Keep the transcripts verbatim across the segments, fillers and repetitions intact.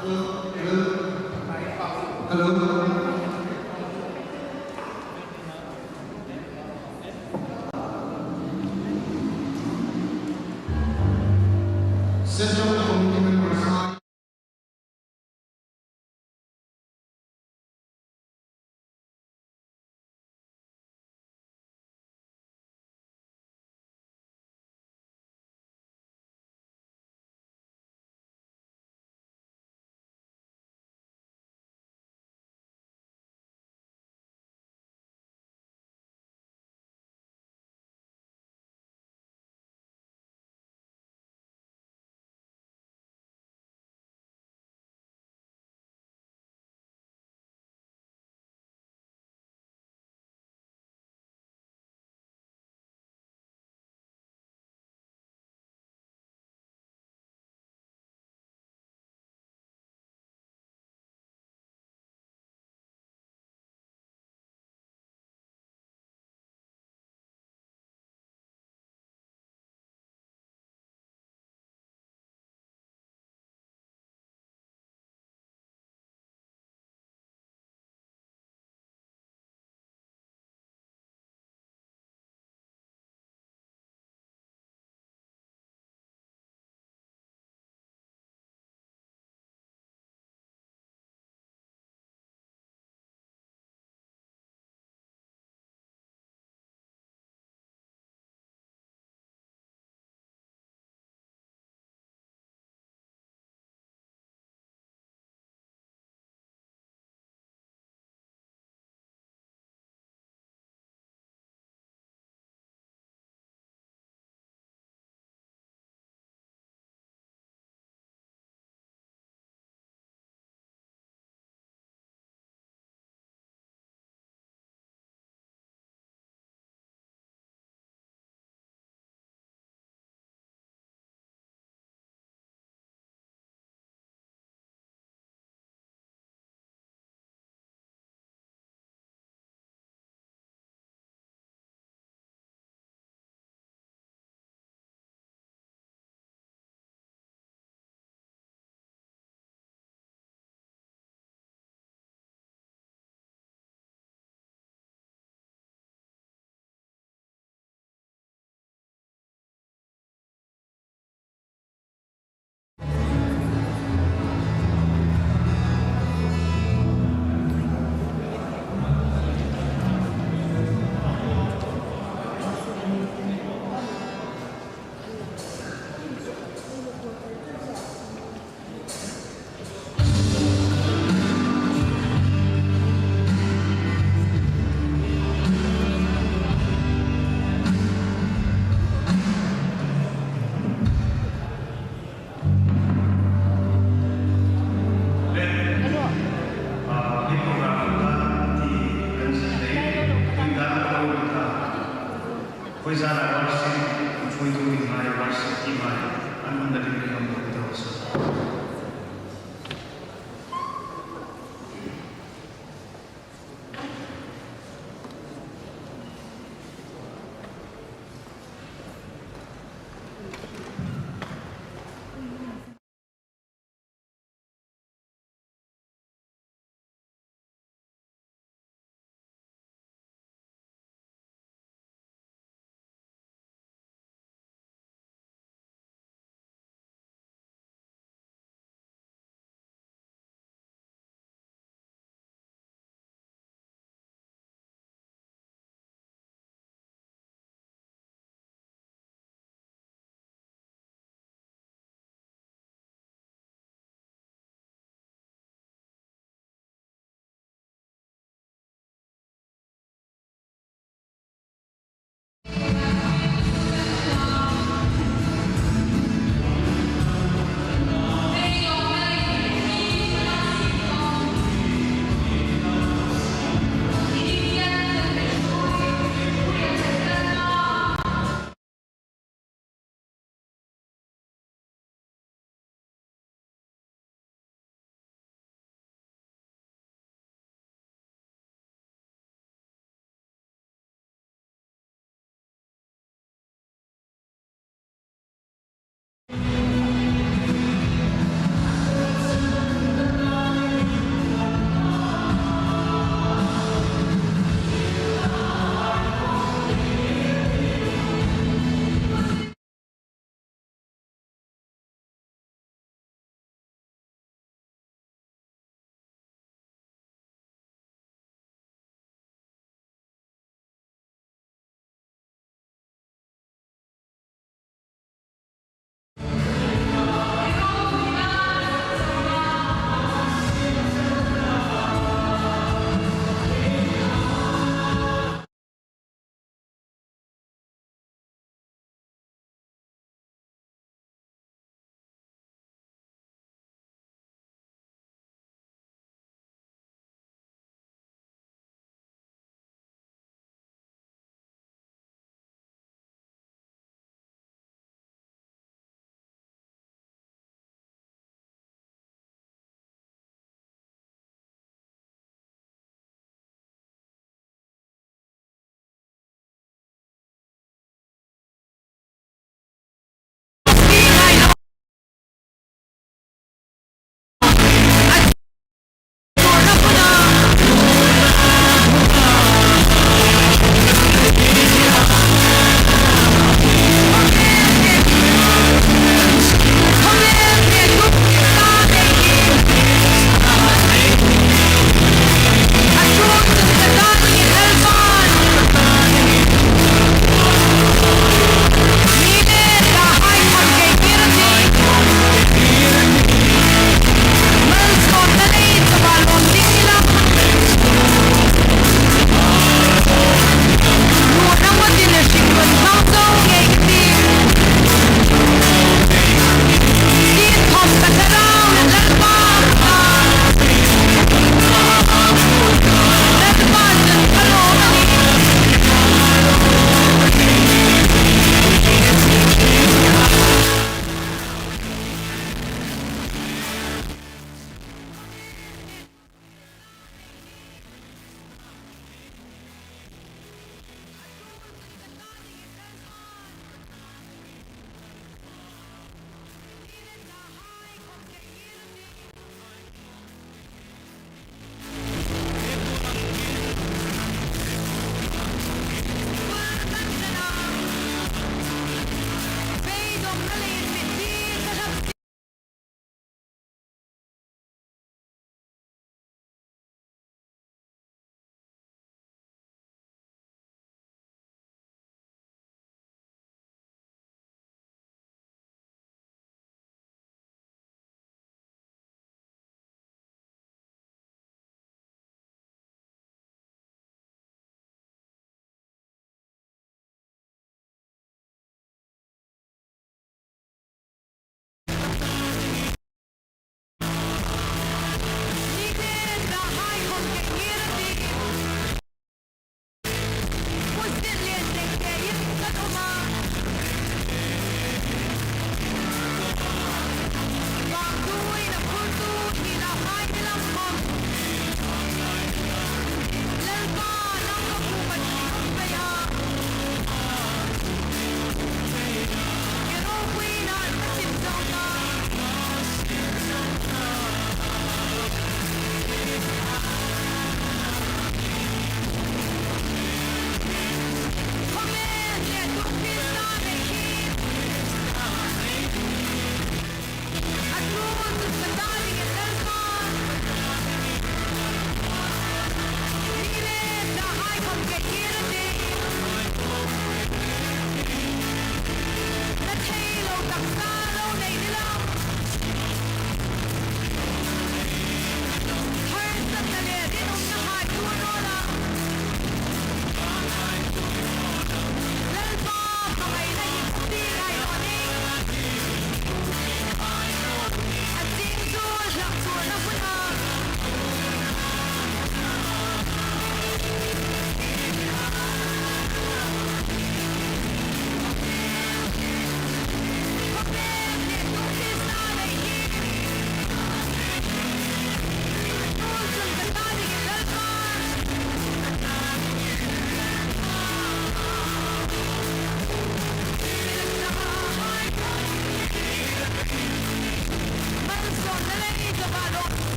Hello. Central Committee members. Vawizana worship, ṭhuoitu ni hai, worship team hai, an hung ding mi hung ding mi hung ding.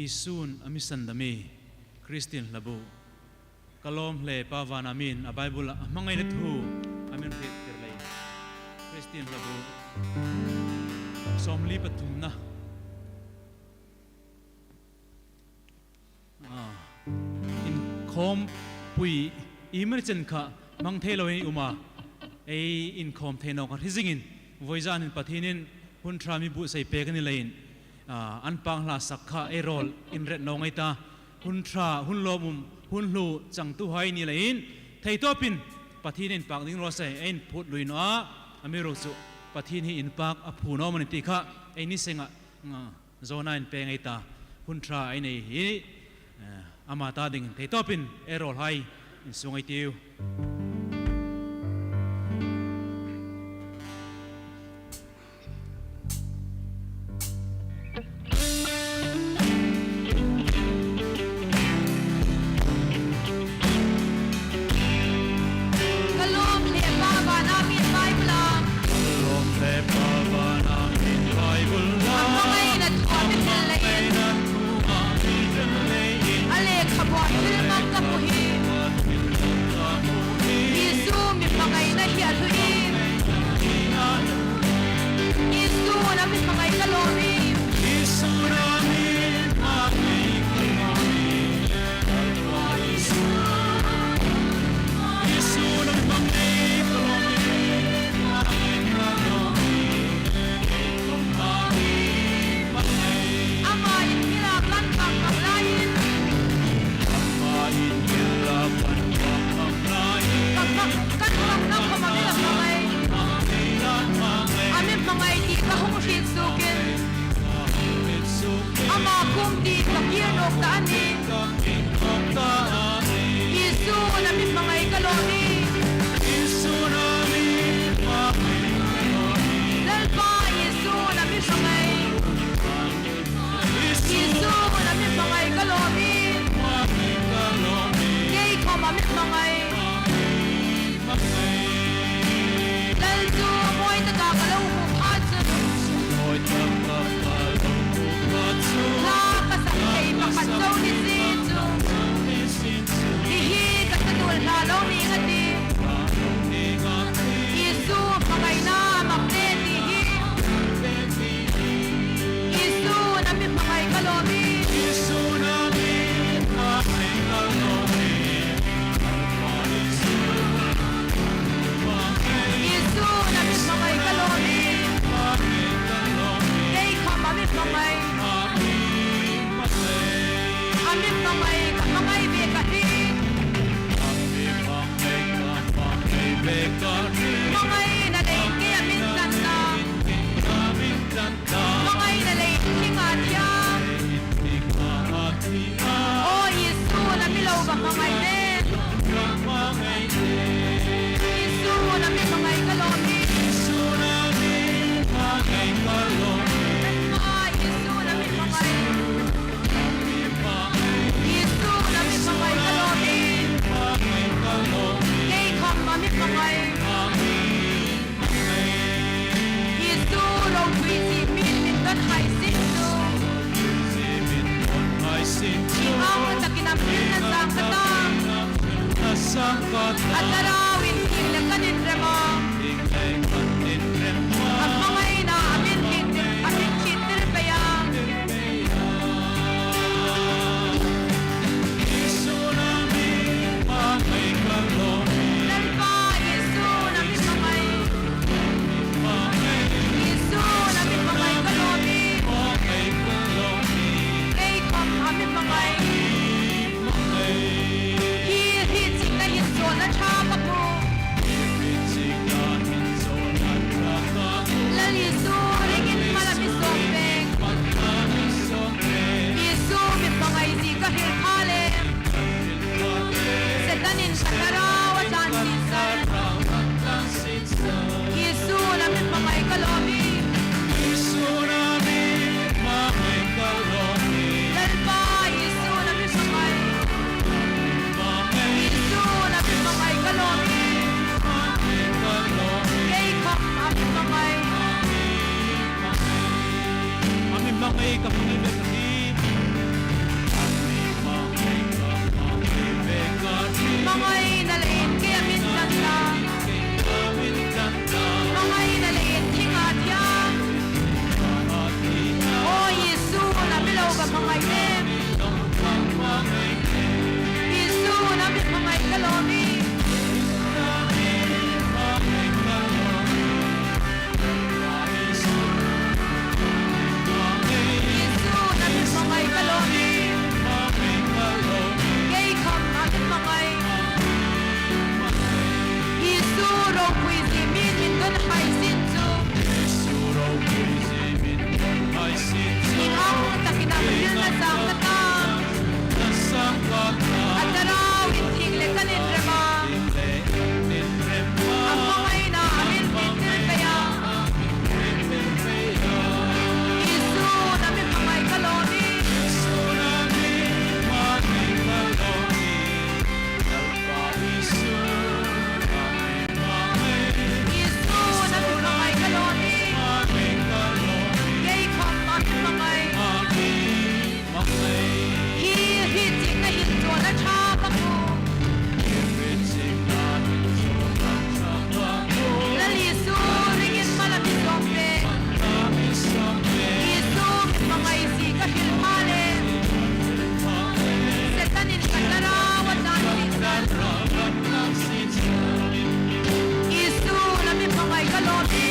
Isun a mi sandam hi, Christian hlabu. Ka lawm hle Pa vana min a Bible-a a hmangaina thu a min hriettir lei. Christian hlabu sawmli pathumna. Ah, inkhawmpui i mani chen kha hmang thei lo hi um a. Ei inkhawm thei nawk a hri zingin, vawizan hin Pathienin hun ṭha mi buotsai pek a ni leiin, ah, an pang hla sak kha ei rawl inret naw ngei ta. Hun ṭha, hun lawmum, hun hlu changtuhai ni leiin, theitawpin Pathien inpak ding raw se, ei inphut lui naw a, amiruokchu Pathien hi inpak a phu naw mani ti kha ei ni senga, ah, Jona in pe ngei ta, hun ṭha ei nei hi, eh, ama ta dingin theitawpin ei rawlhai insung ei tiu. Ka lawm hle Pa vana min Bible-a. Ka lawm hle Pa vana min Bible-a. A hmangaina thu a mi hril leiin. A lekhabua thil hmang ka hmu hi. Isu mi hmangaina hi a hlu hi. Isun a mi hmangai ka lawm hi. Ama inthila kan pang pang laiin. Kan pang, kan pang na khawm a mi la hmangai. A mi hmangai ti ka hung hriet sukin. Ama kuom ti ka kir nawk ta a nih. Isun a mi hmangai ka lawm hi. Lalpa Isun a mi hmangai. Isun a mi hmangai ka lawm hi. Kei khawm a mi hmangai. Lal chu mawi taka ka lo hmu pha chun. Hla ka sak thei pakhat zo ni si chu. Hi hi ka tanu hla lo ning a tih. Isu hmangaina a mak le ti hi. Isun a mi hmangai ka lawm hi. Isun a mi hmangai ka lawm hi. Isun a mi hmangai ka lawm hi. Kei khawm a mi hmangai. A mi hmangai, ka hmangai ve ka hriet. Hmangaina leiin kei a min tlan ta. Hmangaina leiin thing a thiam. Aw Isun a mi lo va hmangai ve. Isun a mi hmangai ka lawm hi. Isun a mi hmangai ka lawm hi. Aw Isun a mi hmangai. A Thlarau inthieng le kan inrem a. A hmangaina a min hriettir, a min hriettir pei a. Lalpa Isu, na mi hmangai. Isu, na mi hmangai ka lawm ie. Kei khawm a mi hmangai. Hi, hi chikna hin zawlna ṭha ka hmu. Lal Isu ringin mal a mi sawm pek. Isu mi hmangai zie ka hril pha lem. Setanin ka thlarau a tlan sisel. Isu, na mi hmangai ka lawm ie. Lalpa Isu, na mi hmangai. Isu, na mi hmangai ka lawm ie. Kei khawm a mi hmangai. A mi hmangai ka hmangai bek hi. Hmangaina leiin kei a min tlan ta. Hmangaina leiin thing a thiang. Aw Isu, na mi lo ka hmangai em. Isu, na mi hmangai ka lawm ie. Isu, na mi hmangai ka lawm ie. Kei khawm a mi hmangai. Isu, ropui zie mi min don hai sin chu. Ieng ang takin a hrilna zang ka ta. A Thlarau inthieng le kan inrem a. A hmangaina a min hriettir pei a. Isu, na mi hmangai ka lawm ie. Isu, na mi hmangai ka lawm ie. Kei khawm a mi hmangai. Hi, hi chikna hin zawlna ṭha ka hmu. Lal Isu ringin mal a mi sawm pek. Isu mi hmangai zie ka hril pha lem. Setanin ka thlarau a tlan sisel. Isu, na mi hmangai ka lawm ie.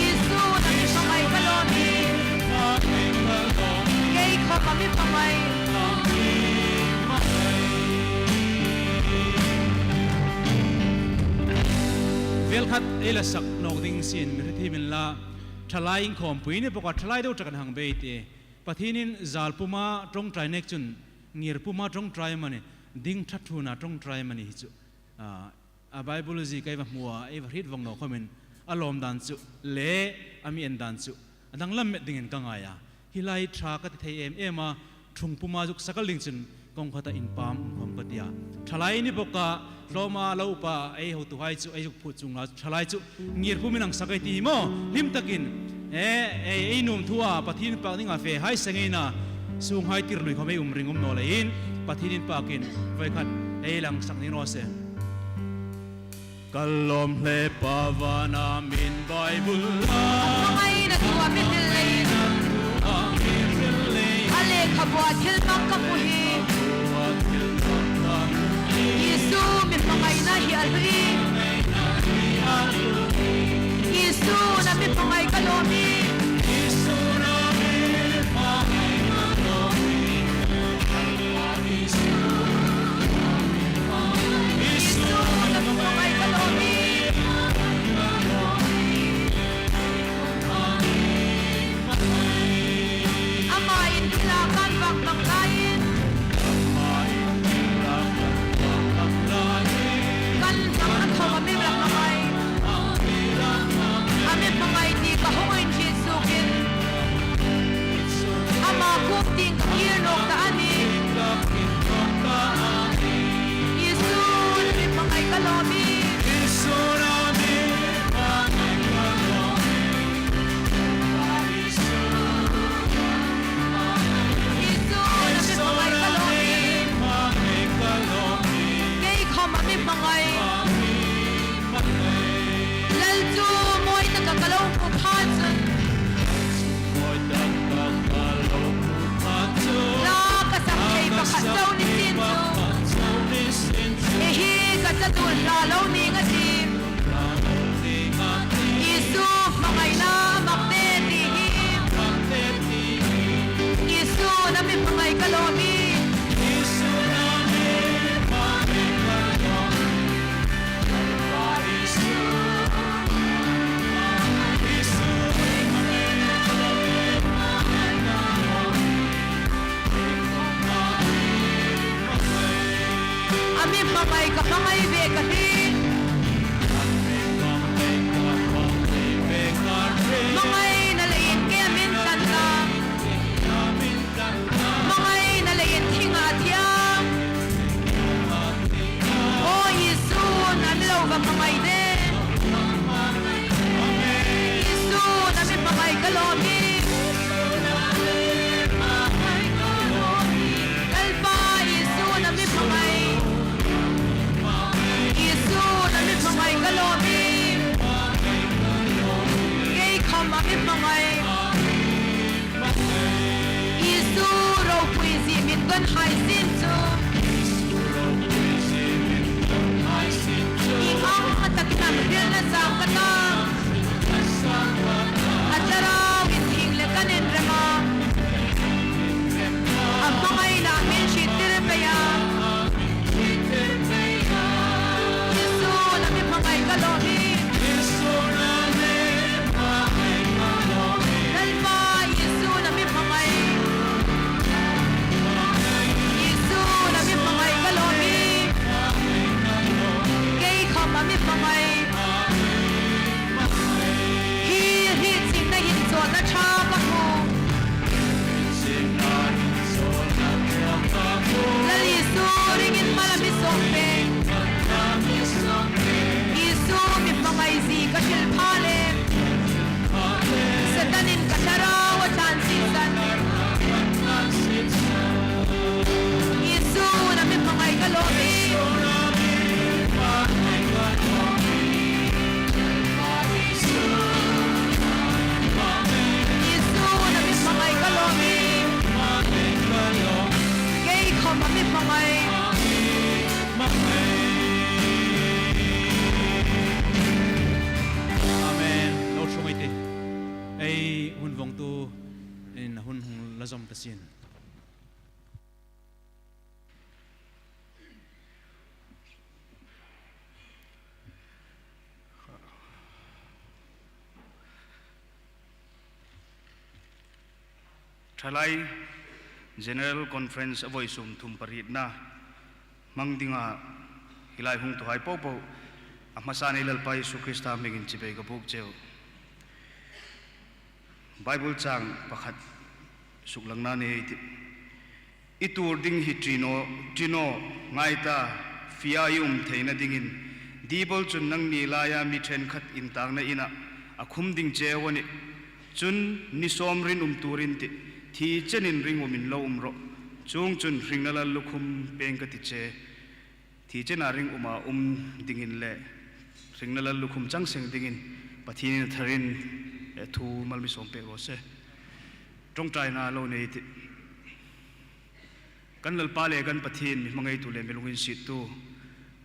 Isu, na mi hmangai ka lawm ie. Kei khawm a mi hmangai. Vêl khat ei la sak nawk ding sien mi hre thiem inla, ṭhalai inkhawmpui ni bawka ṭhalai deu tak kan hang bei ti. Pathienin zal puma ṭawngṭai nek chun ngir puma ṭawngṭai a ni, ding ṭha thuna ṭawngṭai a ni hi chu. A, a Bible zie ka va hmu a, ei va hriet vawng naw khawmin a lawm dan chu le a mi en dan chu a danglam met dingin ka ngai a. Hi lai ṭha ka ti thei em em a, ṭhung puma zuk sakal ding chun kawng khata inpam um khawm ka ti a. Ṭhalai ni bawka tlawma lo upa ei hotuhai chu ei zuk phut chunga ṭhalai chu ngir pumin ang sak ei ti hi maw? Hlim takin, e, e, ei nuom thu a Pathien pak dinga fe hai seng ei na, sunghai tir lui khawm ei um ring um naw leiin Pathien inpakin voi khat ei lang sak ni raw se. Ka lawm hle Pa vana min Bible a. Hmangaina thu a mi hril leiin. A lekhabua thil mak ka hmu hi. Isu mi hmangaina hi a hlu. Isu na mi hmangai ka lawm ie. Isu na mi hmangai ka lawm ie. Ama inthila kan vak bang laiin, kan hmang a thaw a mi la hmangai. A mi hmangai ti ka hung inhriet suokin, ama kuom tieng ka kir nawk ta a nih. Isu na mi hmangai ka lawm ie. Isu na mi hmangai ka lawm ie. Isu Zo ni sin chu. Hi hi ka chatuon hla lo ning a tih. Isu hmangaina mak te ti hi. Isu na mi hmangai ka lawm ie. A mi hmangai ka hmangai ve ka hi. Hmangaina leiin kei a min tlan la. Hmangaina leiin thing a thiang. Aw Isu, na mi lo va hmangai de. Isu, na mi hmangai ka lawm ie. Lalpa Isu, na mi hmangai. Isu, na mi hmangai ka lawm ie. Kei khom a mi hmangai. Isu ropui zie min don hai sin chu. Ieng ang a tak nam hrilna sang ka ta. A thlarau inthieng le kan inrem a. A hmangaina min hriettir pei a. Isu, na mi hmangai ka lawm ie. Lalpa Isu, na mi hmangai. Isu, na mi hmangai ka lawm ie. Kei khom a mi hmangai. Hi, hi, ching na hin chaw na tha ka hmu. Lal Isu ringin mal a mi sawm pei. Isu mi hmangai zie ka hril pha le. Setanin ka thlarau a tlan sisan. Isu na mi hmangai ka lawm ie. Isu na mi hmangai ka lawm ie. Kei khom a mi hmangai. Amen. Lo ṭhung ei tih. Ei hun vongtuin a hun hung la zawm ta sien. Thalai General Conference a vawi sawmthum parietna hmang dinga hi lai hungtuhai popo a hmasan ei Lalpa Isu Krista hmingin chibai ka buk cheu. Bible chang pakhat suklangna nei ei tih. I tuor ding hi ṭi naw, ṭi naw, ngai ta, fie i um theina dingin, Diebol chun nangni laia mi ṭhenkhat intakna inah a khum ding cheu a nih. Chun ni sawm rinum tuor in tih, thi chenin ringum in lo um rawh. Chuongchun hringna lallukhum pêng ka ti che. Thi chena ringuma um dingin le hringna lallukhum chang seng dingin Pathienin a tharin, eh, thu mal mi sawm pek raw se. Ṭawngṭaina lo nei ei tih. Kan Lalpa le kan Pathien, mi hmangaitu le mi lunginsiettu,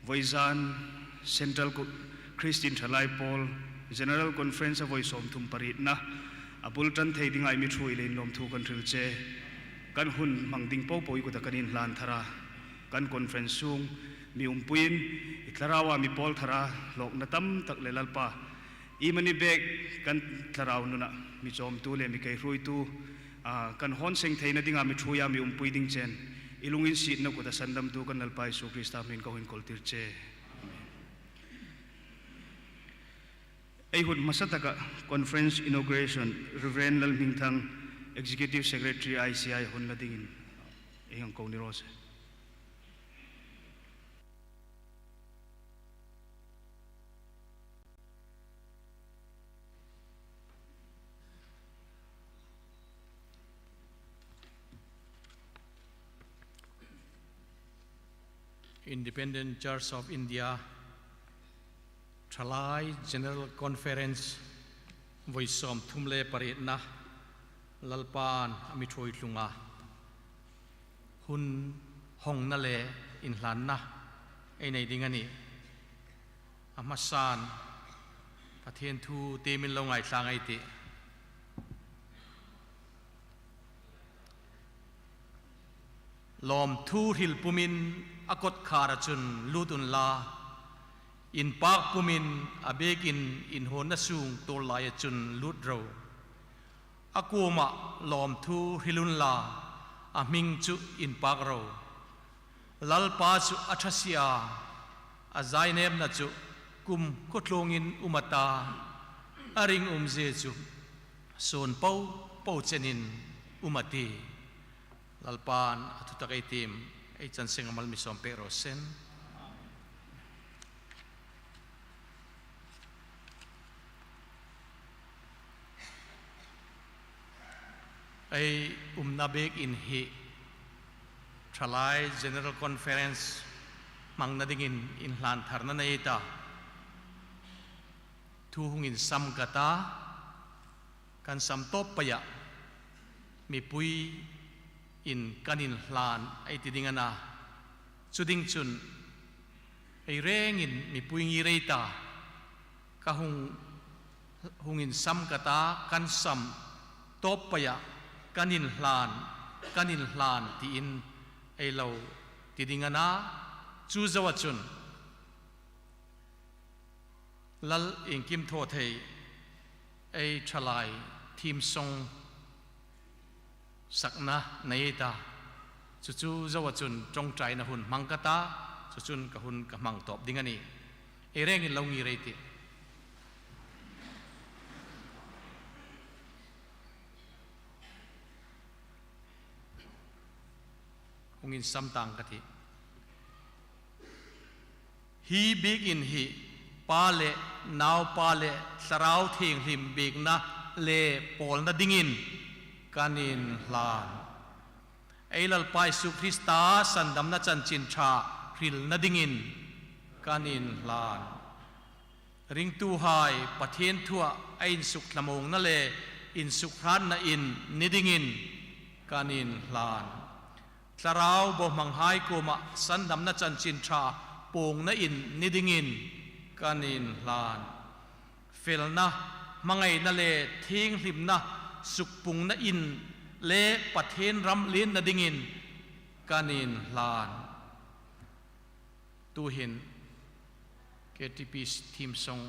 vawizan Central Co-, Christian Thalai Pawl General Conference a vawi sawmthum parietna a bul ṭan thei dinga i mi ṭhuoi leiin lawmthu kan hril che. Kan hun hmang ding popo i kuta kan inhlan thar a, kan conference sung mi umpuiin i thlaraua mi pawl thara hlawkna tam tak le Lalpa, i mani bek kan thlarau nuna mi chawmtu le mi keihruoitu, a, kan hawn seng theina dinga mi ṭhuoia mi umpui ding chen i lunginsietna kuta sandamtu kan Lalpa Isu Krista hmingin ka hun kawltir che. Amen. Ei hun hmasa taka Conference Inauguration, Reverend Lalhmingthang, Executive Secretary I C I honna dingin ei hang ko ni raw se. Independent Church of India Thalai General Conference vawi sawmthum le parietna Lalpan a mi ṭhuoi tlung a. Hun hawngna le inhlanna ei nei ding a nih. A hmasan Pathien thu tiem in lo ngaithla ei tih. Lawmthu hril pumin a kawtkhara chun lut unla, inpak pumin a biekin inhawnna sung tuor laia chun lut ro. A kuoma lawmthu hril unla, a hming chu inpak ro. Lalpa chu a ṭha si a, a zainepna chu kumkhuo tlungin um a ta, a ringumzie chu suon po po chenin um a tih. Lalpan a thutak ei tiem, ei chan seng a mal mi sawm pek raw seh. Ei umna biekin hi Thalai General Conference hmangna dingin inhlan tharna nei ta. Thu hung insam ka ta, kan sam tawp peia mipuiin kan inhlan ei ti ding a na. Chu ding chun ei rengin mipui ngir ei ta. Ka hung, hung insam ka ta, kan sam tawp peia kan inhlan, kan inhlan tiin ei lo ti ding a na. Chu zoa chun Lal Iengkim Thawthei ei Thalai theme song sakna nei ta. Chu chu zoa chun ṭawngṭaina hun hmang ka ta, chu chun ka hun ka hmang tawp ding a nih. Ei rengin lo ngir ei tih. Hung insam tang ka tih. Hi biekin hi Pa le Naupa le Thlarau Thienghlim biekna le pawlna dingin kan inhlan. Ei Lalpa Isu Krista sandamna chanchin ṭha hrilna dingin kan inhlan. Ringtuhai Pathien thua a insukthlamawngna le insukhratna in ni dingin kan inhlan. Thlarau bohmanghai kuoma sandamna chanchin ṭha puongna in ni dingin kan inhlan. Felna, hmangaina le thienghlimna sukpuongna in le Pathien ram lienna dingin kan inhlan. Tuhin K T P theme song.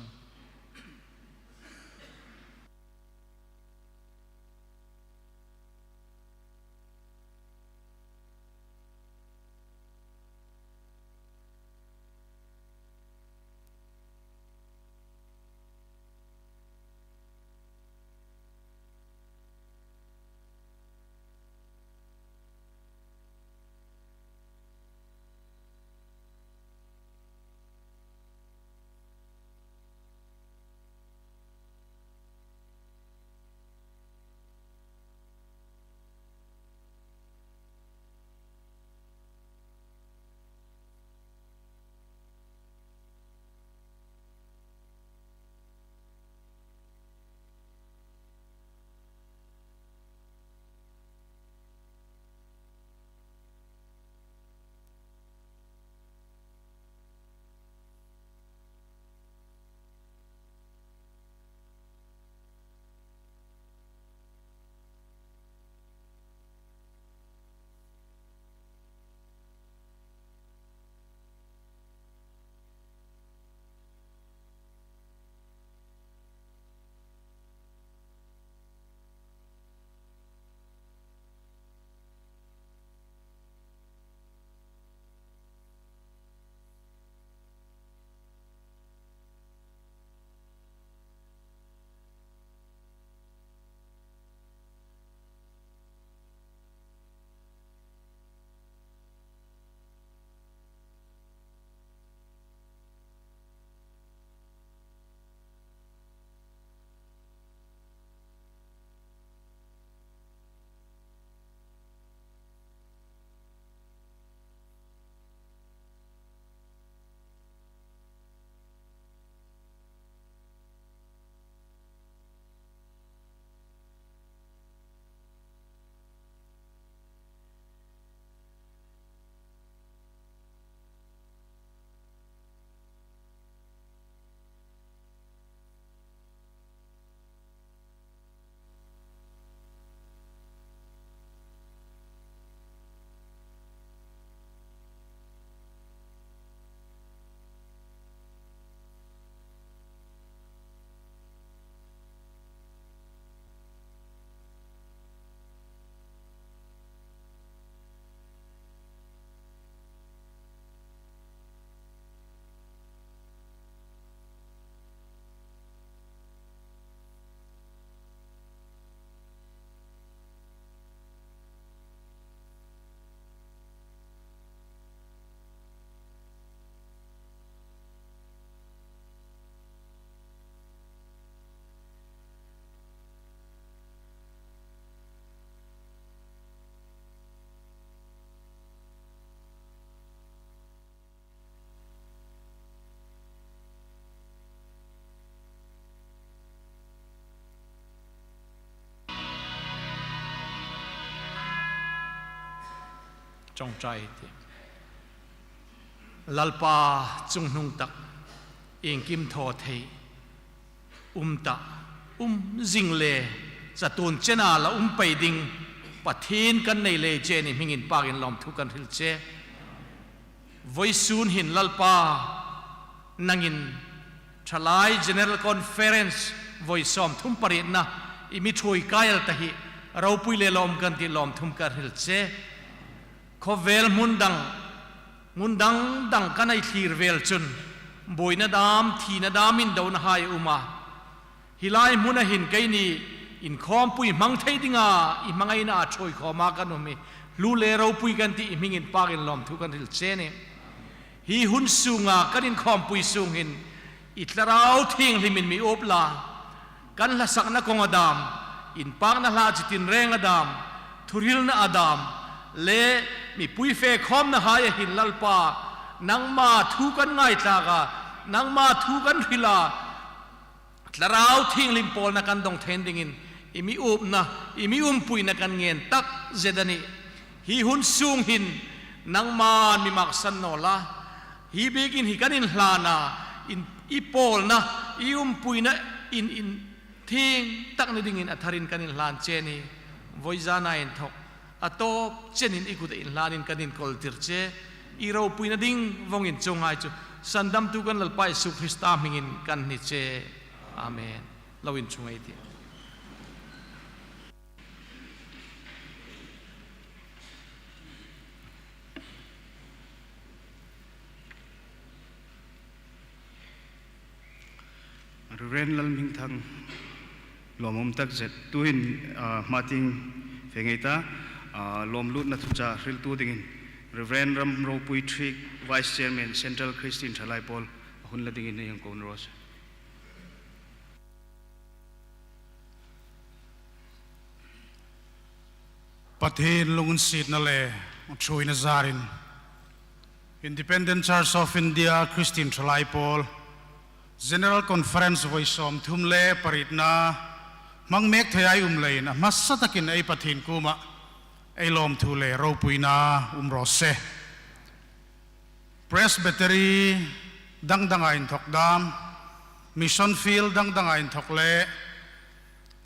Ṭawngṭai ei tih. Lalpa chungnung tak, iengkim thaw thei, um ta, um zing le, chatuon chena la um pei ding Pathien kan nei lei che ni hming inpakin lawmthu kan hril che. Vawisun hin Lalpa, nangin Thalai General Conference vawi sawmthum parietna i mi ṭhuoi kai el ta hi ropui le lawm kan ti lawmthu kan hril che. Khawvel hmun dang, hmun dang dang kan ei thlir vel chun, buoina dam, thina dam, indonahai a um a. Hi lai hmuna hin keini inkhawmpui hmang thei dinga i hmangaina a ṭhuoi khawma kan um hi hlu le ropui kan ti i hming inpakin lawmthu kan hril che ni. Hi hun sunga kan inkhawmpui sung hin i Thlarau Thienghlimin mi up la, kan hlasakna kawng a dam, inpakna hla chi tinreng a dam, thuhrilna a dam, le mipui fe khawmnahai a hin Lalpa, nangma thu kan ngaithlak a, nangma thu kan hril a, Thlarau Thienghlim pawlna kan dawng thei dingin, i mi upna, i mi umpuina kan ngen tak zet a nih. Hi hun sung hin nangman mi maksan naw la. Hi biekin hi kan inhlan a, in, i pawlna, i umpuina in, in thieng tak ni dingin a tharin kan inhlan che ni. Vawi zana inthawk a tawp chenin i kuta inhlanin kan inkawl tir che. I ropuina ding vawngin chuonghai chu sandamtu kan Lalpa Isu Krista hmingin kan hni che. Amen. Lo inchung ei tih. Reverend Lalhmingthang, lawmum tak zet. Tuhin, ah, hma tieng fe ngei ta, ah, lawmlutna thuchah hriltu dingin Reverend Ramropui Thiek, Vice Chairman, Central Christian Thalai Pawl, a hun la dingin ei hang ko ni raw se. Pathien lunginsietna le ṭhuoina zarin Independent Church of India Christian Thalai Pawl General Conference vawi sawmthum le parietna hmang mek thei ei um leiin a hmasa takin ei Pathien kuoma ei lawmthu le ropuina um raw se. Presbytery dang danga inthawk dam, Mission Field dang danga inthawk le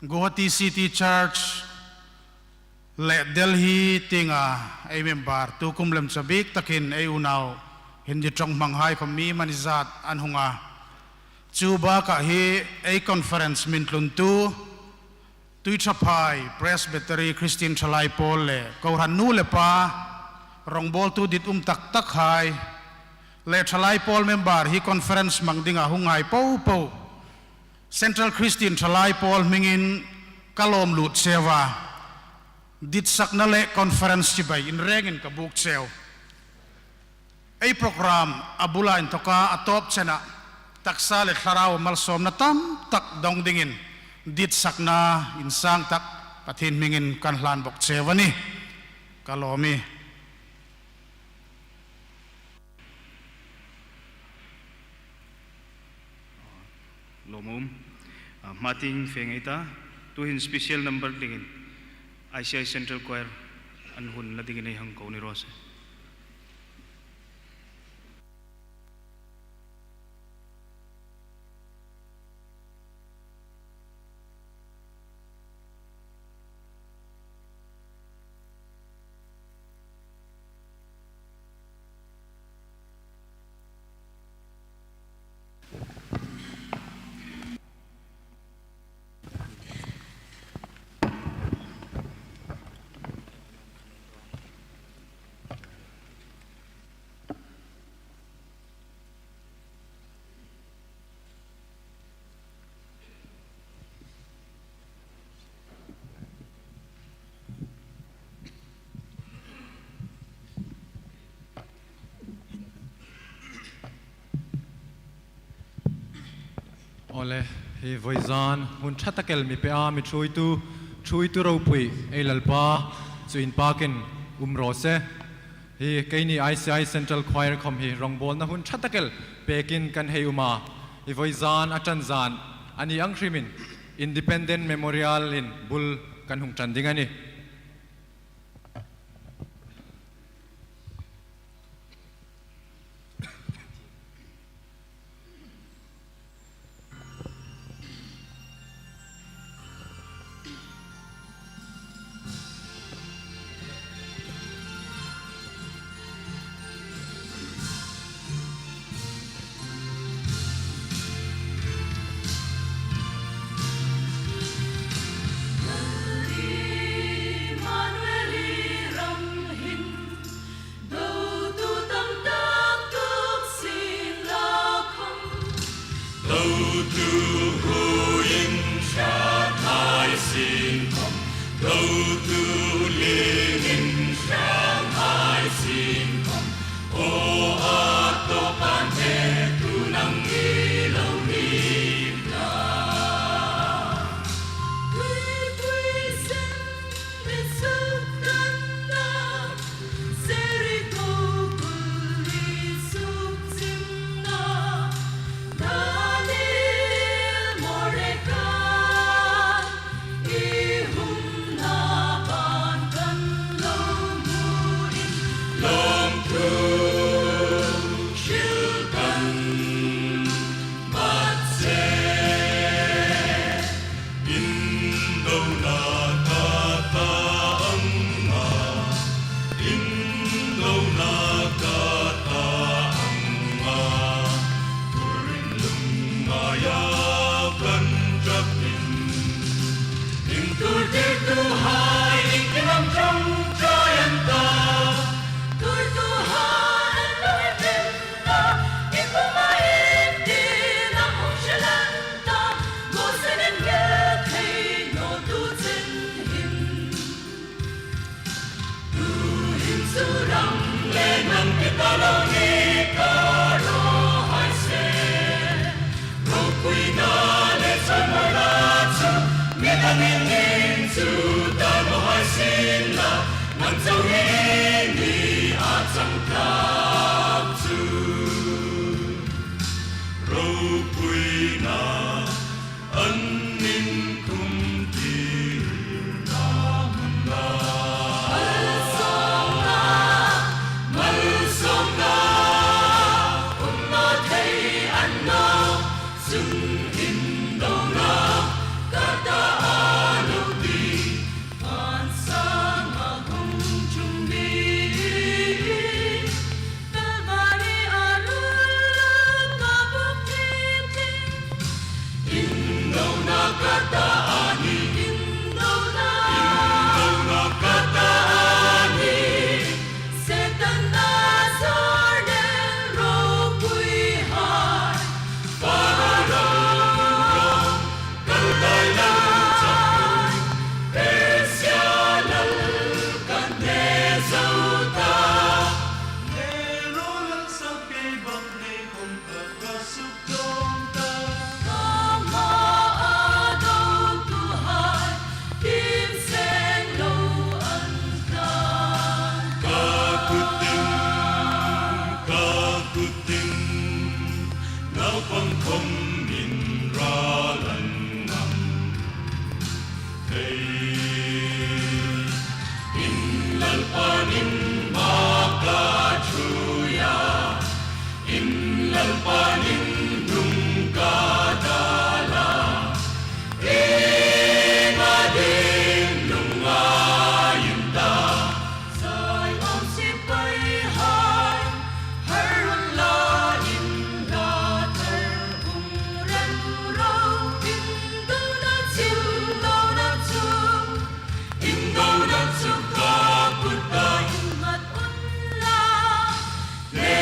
Guwahati City Church le Delhi tienga ei member tu kum lem cha bik takin ei unau Hindi ṭawng hmanghai khawm mi mani zat an hung a. Chu bakah hi ei conference min tluntu Tuiṭhaphai Presbytery Christian Thalai Pawl le kohran nu le pa, rawngbawltu dit um tak takhai, le Thalai Pawl member hi conference hmang dinga hunghai popo Central Christian Thalai Pawl hmingin ka lawm lut cheu a. Ditsakna le conference chibai inrengin ka buk cheu. Ei program a bula inthawka a tawp chena taksa le thlarau malsawmna tam tak dawng dingin ditsakna insang tak Pathien hmingin kan hlan bawk cheu a nih. Ka lawm ie. Lawmum. Ah, hma tieng fe ngei ta. Tuhin special number dingin I C I Central Choir an hun la dingin ei hang ko ni raw se. Awle, hi vawizan hun ṭha tak el mi pea mi ṭhuoitu, ṭhuoitu ropui ei Lalpa chu inpakin um raw se. Hi keini I C I Central Choir khawm hi rawngbawlna hun ṭha tak el pekin kan hei um a. Hi vawizan a ṭan zan a ni ang hrimin Independent Memorial-in bul kan hung ṭan ding a nih. Tu huoin hrat hai sin khom, lo tu lien in hrat hai sin khom, aw a tawp an te tu nang ni lo ni ta. Tuipui sen mi suk tan na, Jeriko kul mi suk zing na, Daniel Morekai, i hung na ban kan lo hmu in, lawmthu hril kan mat che. Indona ka ta ang a, indona ka ta ang a, turin lungngaia kan ṭap in. Inturtirtuhai iengtin am ṭawngṭai an ta? Tuortuhai an lo him ta, i puma iengtin am hung hril an ta? Mawsen inngil thei naw tu chen hin. Tuhin chu ram le hnam ti ta lo ni ka ro hai se. Ropuina le chawimawina chu mi dangin inchuk ta naw hai sien la, nang chau hi ni a chang tak chu. Ropuina an inkhum tirna hmun a. Malsawmna, malsawmna um naw thei a ni naw, chun indona ka ta a lo ti. Van sanga hung ṭhung mi, Kalvari-a ruol lo ka buk tling tling. Indona ka ta a nih, indona, indona ka ta a nih. Setan Nazareth ropuihai, Farao ro, kal dai lo chang, Persia lal kan hne zo ta. Nero lal sakei bak nei khom ka, ka suk dawng ta. Ka hmaa dotuhai, kim seng lo an ta. Ka kut ding, ka kut ding, naupang khom in ral an ngam thei. In Lalpa'n in mak a ṭhuoi a, in Lalpa'n in hnung ka dal a, ieng a ding lungngai in ta? Zion sipaihai, har unla, in la thar hung ran ro, indona chu, indona chu, indona chu ka kuta innghat unla, hne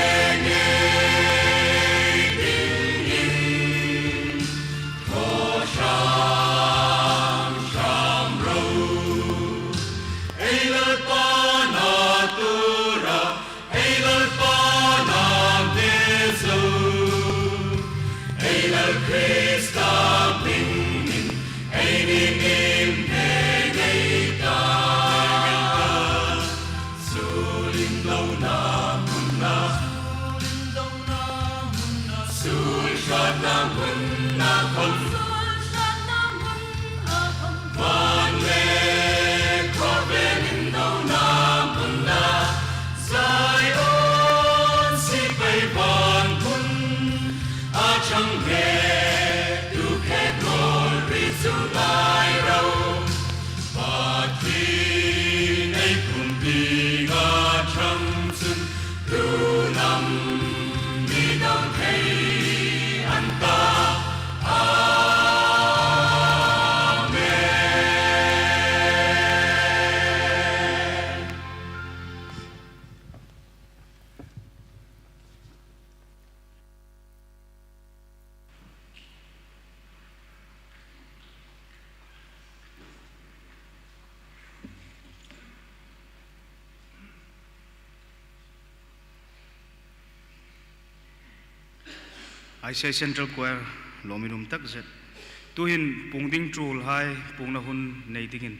ngei dingin thaw hram hram ro. Ei Lalpa na tura, ei Lalpa na hne zo, ei Lal Krista hmingin ei ni ngei ngei ta. Suol indona hmuna, suol hratna hmuna khom, van le khawvel indona hmuna, Zion sipai ban hmun a chang hmetu khe glory chu ngai ro. Pathien ei pum dinga chang chun tu nam mi dawng thei an ta. A I C I Central Choir lawmin um tak zet. Tuhin puong ding ṭulhai puongna hun nei dingin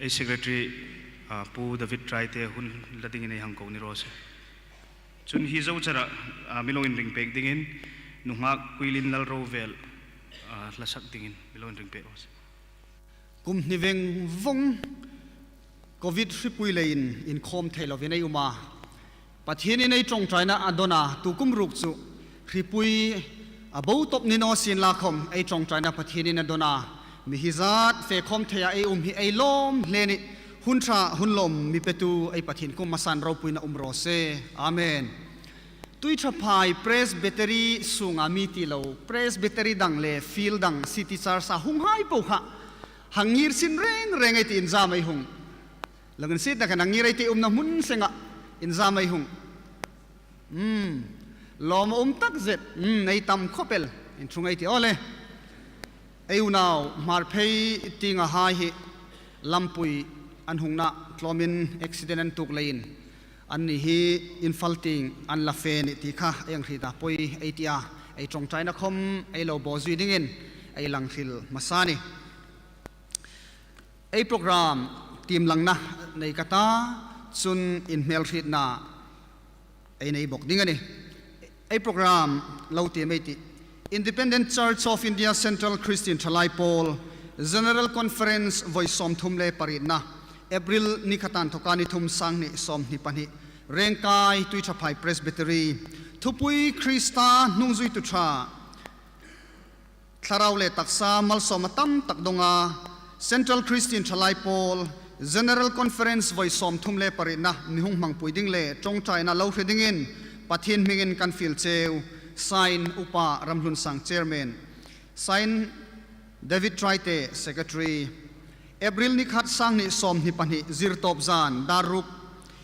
ei secretary, ah, Pu David Traite hun la dingin ei hang ko ni raw se. Chun hi zo chara, ah, mi lo inring pek dingin nunghak Kuilin Lalrovel, ah, hla sak dingin mi lo inring pek raw se. Kum hni veng vong Covid hripui leiin inkhawm thei lovin ei um a. Pathienin ei ṭawngṭaina a dawn a, tu kum ruk chu hripui a bo tawp ni naw sien la khawm ei ṭawngṭaina Pathienin a dawn a. Mi hi zat fe khawm theia ei um hi ei lawm hle a nih. Hun ṭha hun lawm mi petu ei Pathien kuoma san ropuina um raw se. Amen. Tuithaphai Presbytery sunga mi ti lo, Presbytery dang le field dang, City Church-a hunghai po kha hang ngir sin reng reng ei ti, inzam ei hung. Lo insietna khan hang ngir ei ti, umna hmun senga inzam ei hung. Hmm. Lawm a um tak zet. Hmm, ei tam khawp el. Inṭhung ei ti aw le. Ei unau Hmarphei tienga hai hi lampui an hungna tlawmin accident an tuok leiin anni hi Imphal tieng an la fe a nih ti kha ei hang hriet a, poi ei ti a, ei ṭawngṭaina khawm ei lo bawzui dingin ei lang hril hmasa a nih. Ei program tiem langna nei ka ta, chun inhmelhrietna ei nei bawk ding a nih. Ei program lo tiem ei tih. Independent Church of India Central Christian Thalai Pawl General Conference vawi sawmthum le parietna, April ni khat a inthawka ni thum, sanghni sawmhni pahni, Rengkai Tuithaphai Presbytery. Thupui: Krista hnungzuitu ṭha. Thlarau le taksa malsawmna tam tak dawnga Central Christian Thalai Pawl General Conference vawi sawmthum le parietna mi hung hmangpui ding le ṭawngṭaina lo hre dingin Pathien hmingin kan fiel cheu. Sign, Upa Ramhlunsang, Chairman. Sign, David Traite, Secretary. April ni khat, sanghni sawmhni pahni, Zirtawp zan, dar ruk.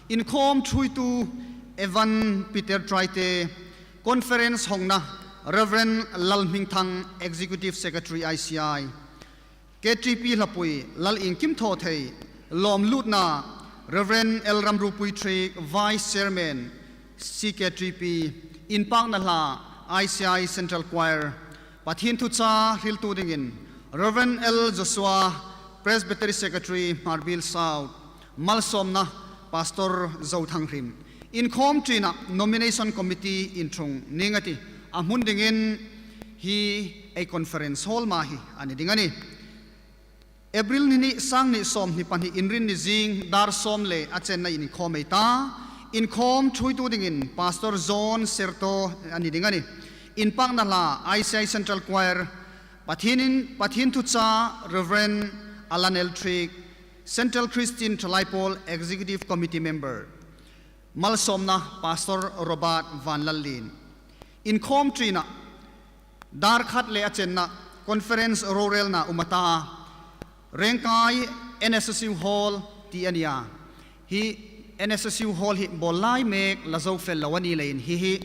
Inkhawm ṭhuoitu: Evan Peter Traite. Conference hawngna: Reverend Lalhmingthang, Executive Secretary, I C I. K T P hlapui: Lal Iengkim Thawthei. Lawmlutna: Reverend L Ramrupui Thik, Vice Chairman, C K T P. Inpakna hla: I C I Central Choir. Pathien thuchah hriltu dingin Reverend L Joshua, Presbytery Secretary, Hmarbiel South. Malsawmna: Pastor Zothang Hrim. Inkhawm ṭina Nomination Committee inṭhung ning a tih. A hmun dingin hi ei conference hall hma hi a ni ding a nih. April ni hni, sanghni sawmhni pahni, Inrinni zing, dar sawm le a chenna inkhawm ei ta. Inkhawm ṭhuoitu dingin Pastor John Serto a ni ding a nih. Inpakna hla: I C I Central Choir. Pathienin, Pathien thuchah Reverend Alan L Thik, Central Christian Thalai Pawl Executive Committee member. Malsawmna: Pastor Robert Vanlallien. Inkhawm ṭina, dar khat le a chenna, conference rorelna um a ta. Rengkai N S S U Hall ti a nih a. Hi N S S U Hall hi bawl lai mek la zo fel lo a ni leiin hi hi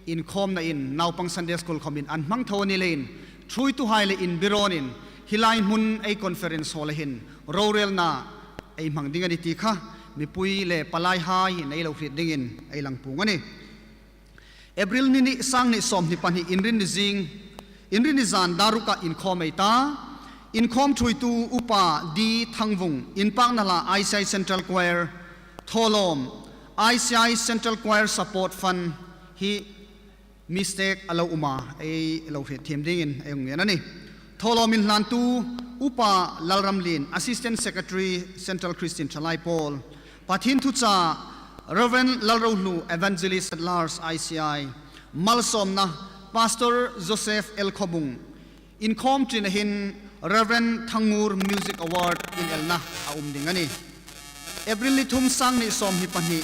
inkhawmna in naupang Sunday School khawmin an hmang tho a ni leiin ṭhuoituhai le inbirhawnin hi lai hmun ei conference hall-a hin rorelna ei hmang ding a nih ti kha mipui le palaihai hin ei lo hriet dingin ei lang puong a nih. April ni hni, sanghni sawmhni pahni, Inrinni zing, Inrinni zan, dar ruka inkhawm ei ta. Inkhawm ṭhuoitu Upa D Thangvung. Inpakna hla: I C I Central Choir. Thawlawm: I C I Central Choir Support Fund. Hi mistake a lo um a, ei lo hriet thiem dingin ei hung ngen a nih. Thawlawm inhlantu Upa Lalramlien, Assistant Secretary, Central Christian Thalai Pawl. Pathien thuchah Reverend Lalrohlu, Evangelist at Large, I C I. Malsawmna: Pastor Joseph L Khawbung. Inkhawm ṭina hin Reverend Thangngur Music Award inelna a um ding a nih. April ni thum, sanghni sawmhni pahni,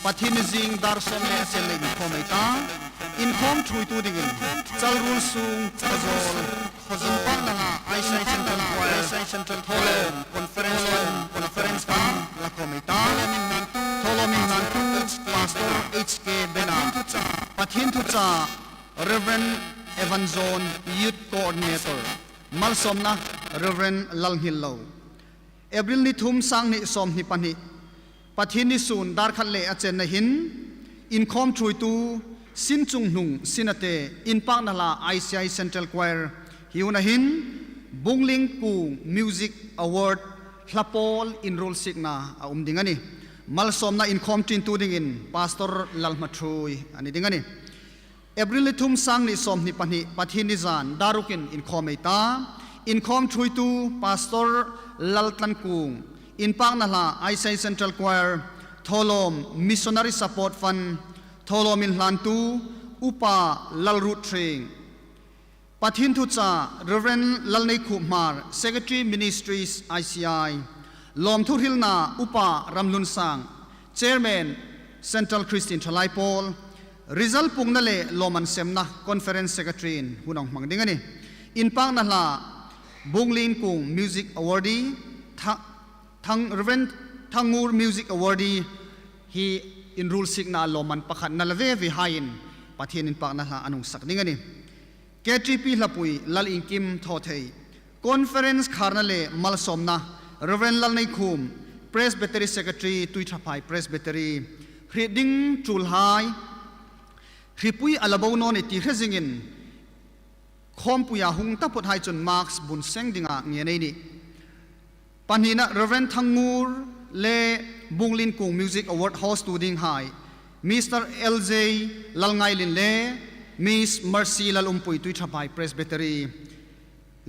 Pathienni zing, dar sawm le a chenna inkhawm ei ta. Inkhawm ṭhuoitu dingin Chalruolsung Khawzawl. Inpakna hla: I C I Central Choir. Thawlawm: Conference Hall, Conference Hall-a khawm ei ta. Thawlawm inhlantu Pastor H K Bena. Pathien thuchah Reverend Evan John, Youth Coordinator. Malsawmna: Reverend Lalnghillo. April ni thum, sanghni sawmhni pahni, Pathienni sun, dar khat le a chenna hin inkhawm ṭhuoitu Sin chunghnung sinate inpakna hla I C I Central Choir hi huna hin Bungling Kung Music Award hla pawl inruolsikna a um ding a nih. Malsawmna inkhawm ṭintu dingin Pastor Lalhmathui a ni ding a nih. April ni thum, sangni sawmhni pahni, Pathienni zan, dar rukin inkhawm ei ta. Inkhawm ṭhuoitu Pastor Laltlankung, inpakna hla I C I Central Choir, thawlawm Missionary Support Fund, thawlawm inhlantu Upa Lalruotthieng, Pathien thucha Reverend Lalneikhup Hmar, Secretary Ministries I C I, lawmthu hrilna Upa Ramlunsang, Chairman Central Christian Thalai Pawl, result puongna le lawmman semna Conference Secretary-in hun a hmang ding a nih. Inpakna hla Bungling Kung Music Awardee, Tha-, Thang, Reverend Thangngur Music Awardee hi inruolsikna lawmman pakhatna la ve ve haiin Pathien inpakna hla an hung sak ding a nih. K T P hlapui Lalingkim Thawthei, Conference kharna le malsawmna Reverend Lalneikhum, Presbytery Secretary, Tuithaphai Presbytery, hriet ding ṭulhai, hripui a la bo naw ni ti hre zingin, khawmpuia hung taphawt hai chun marks bun seng dinga ngen ei nih. Pahnina Reverend Thangngur le Bungling Kung Music Award host-tu dinghai, Mister L J Lalngailin le Miss Mercy Lalumpui, Tuithaphai Presbytery.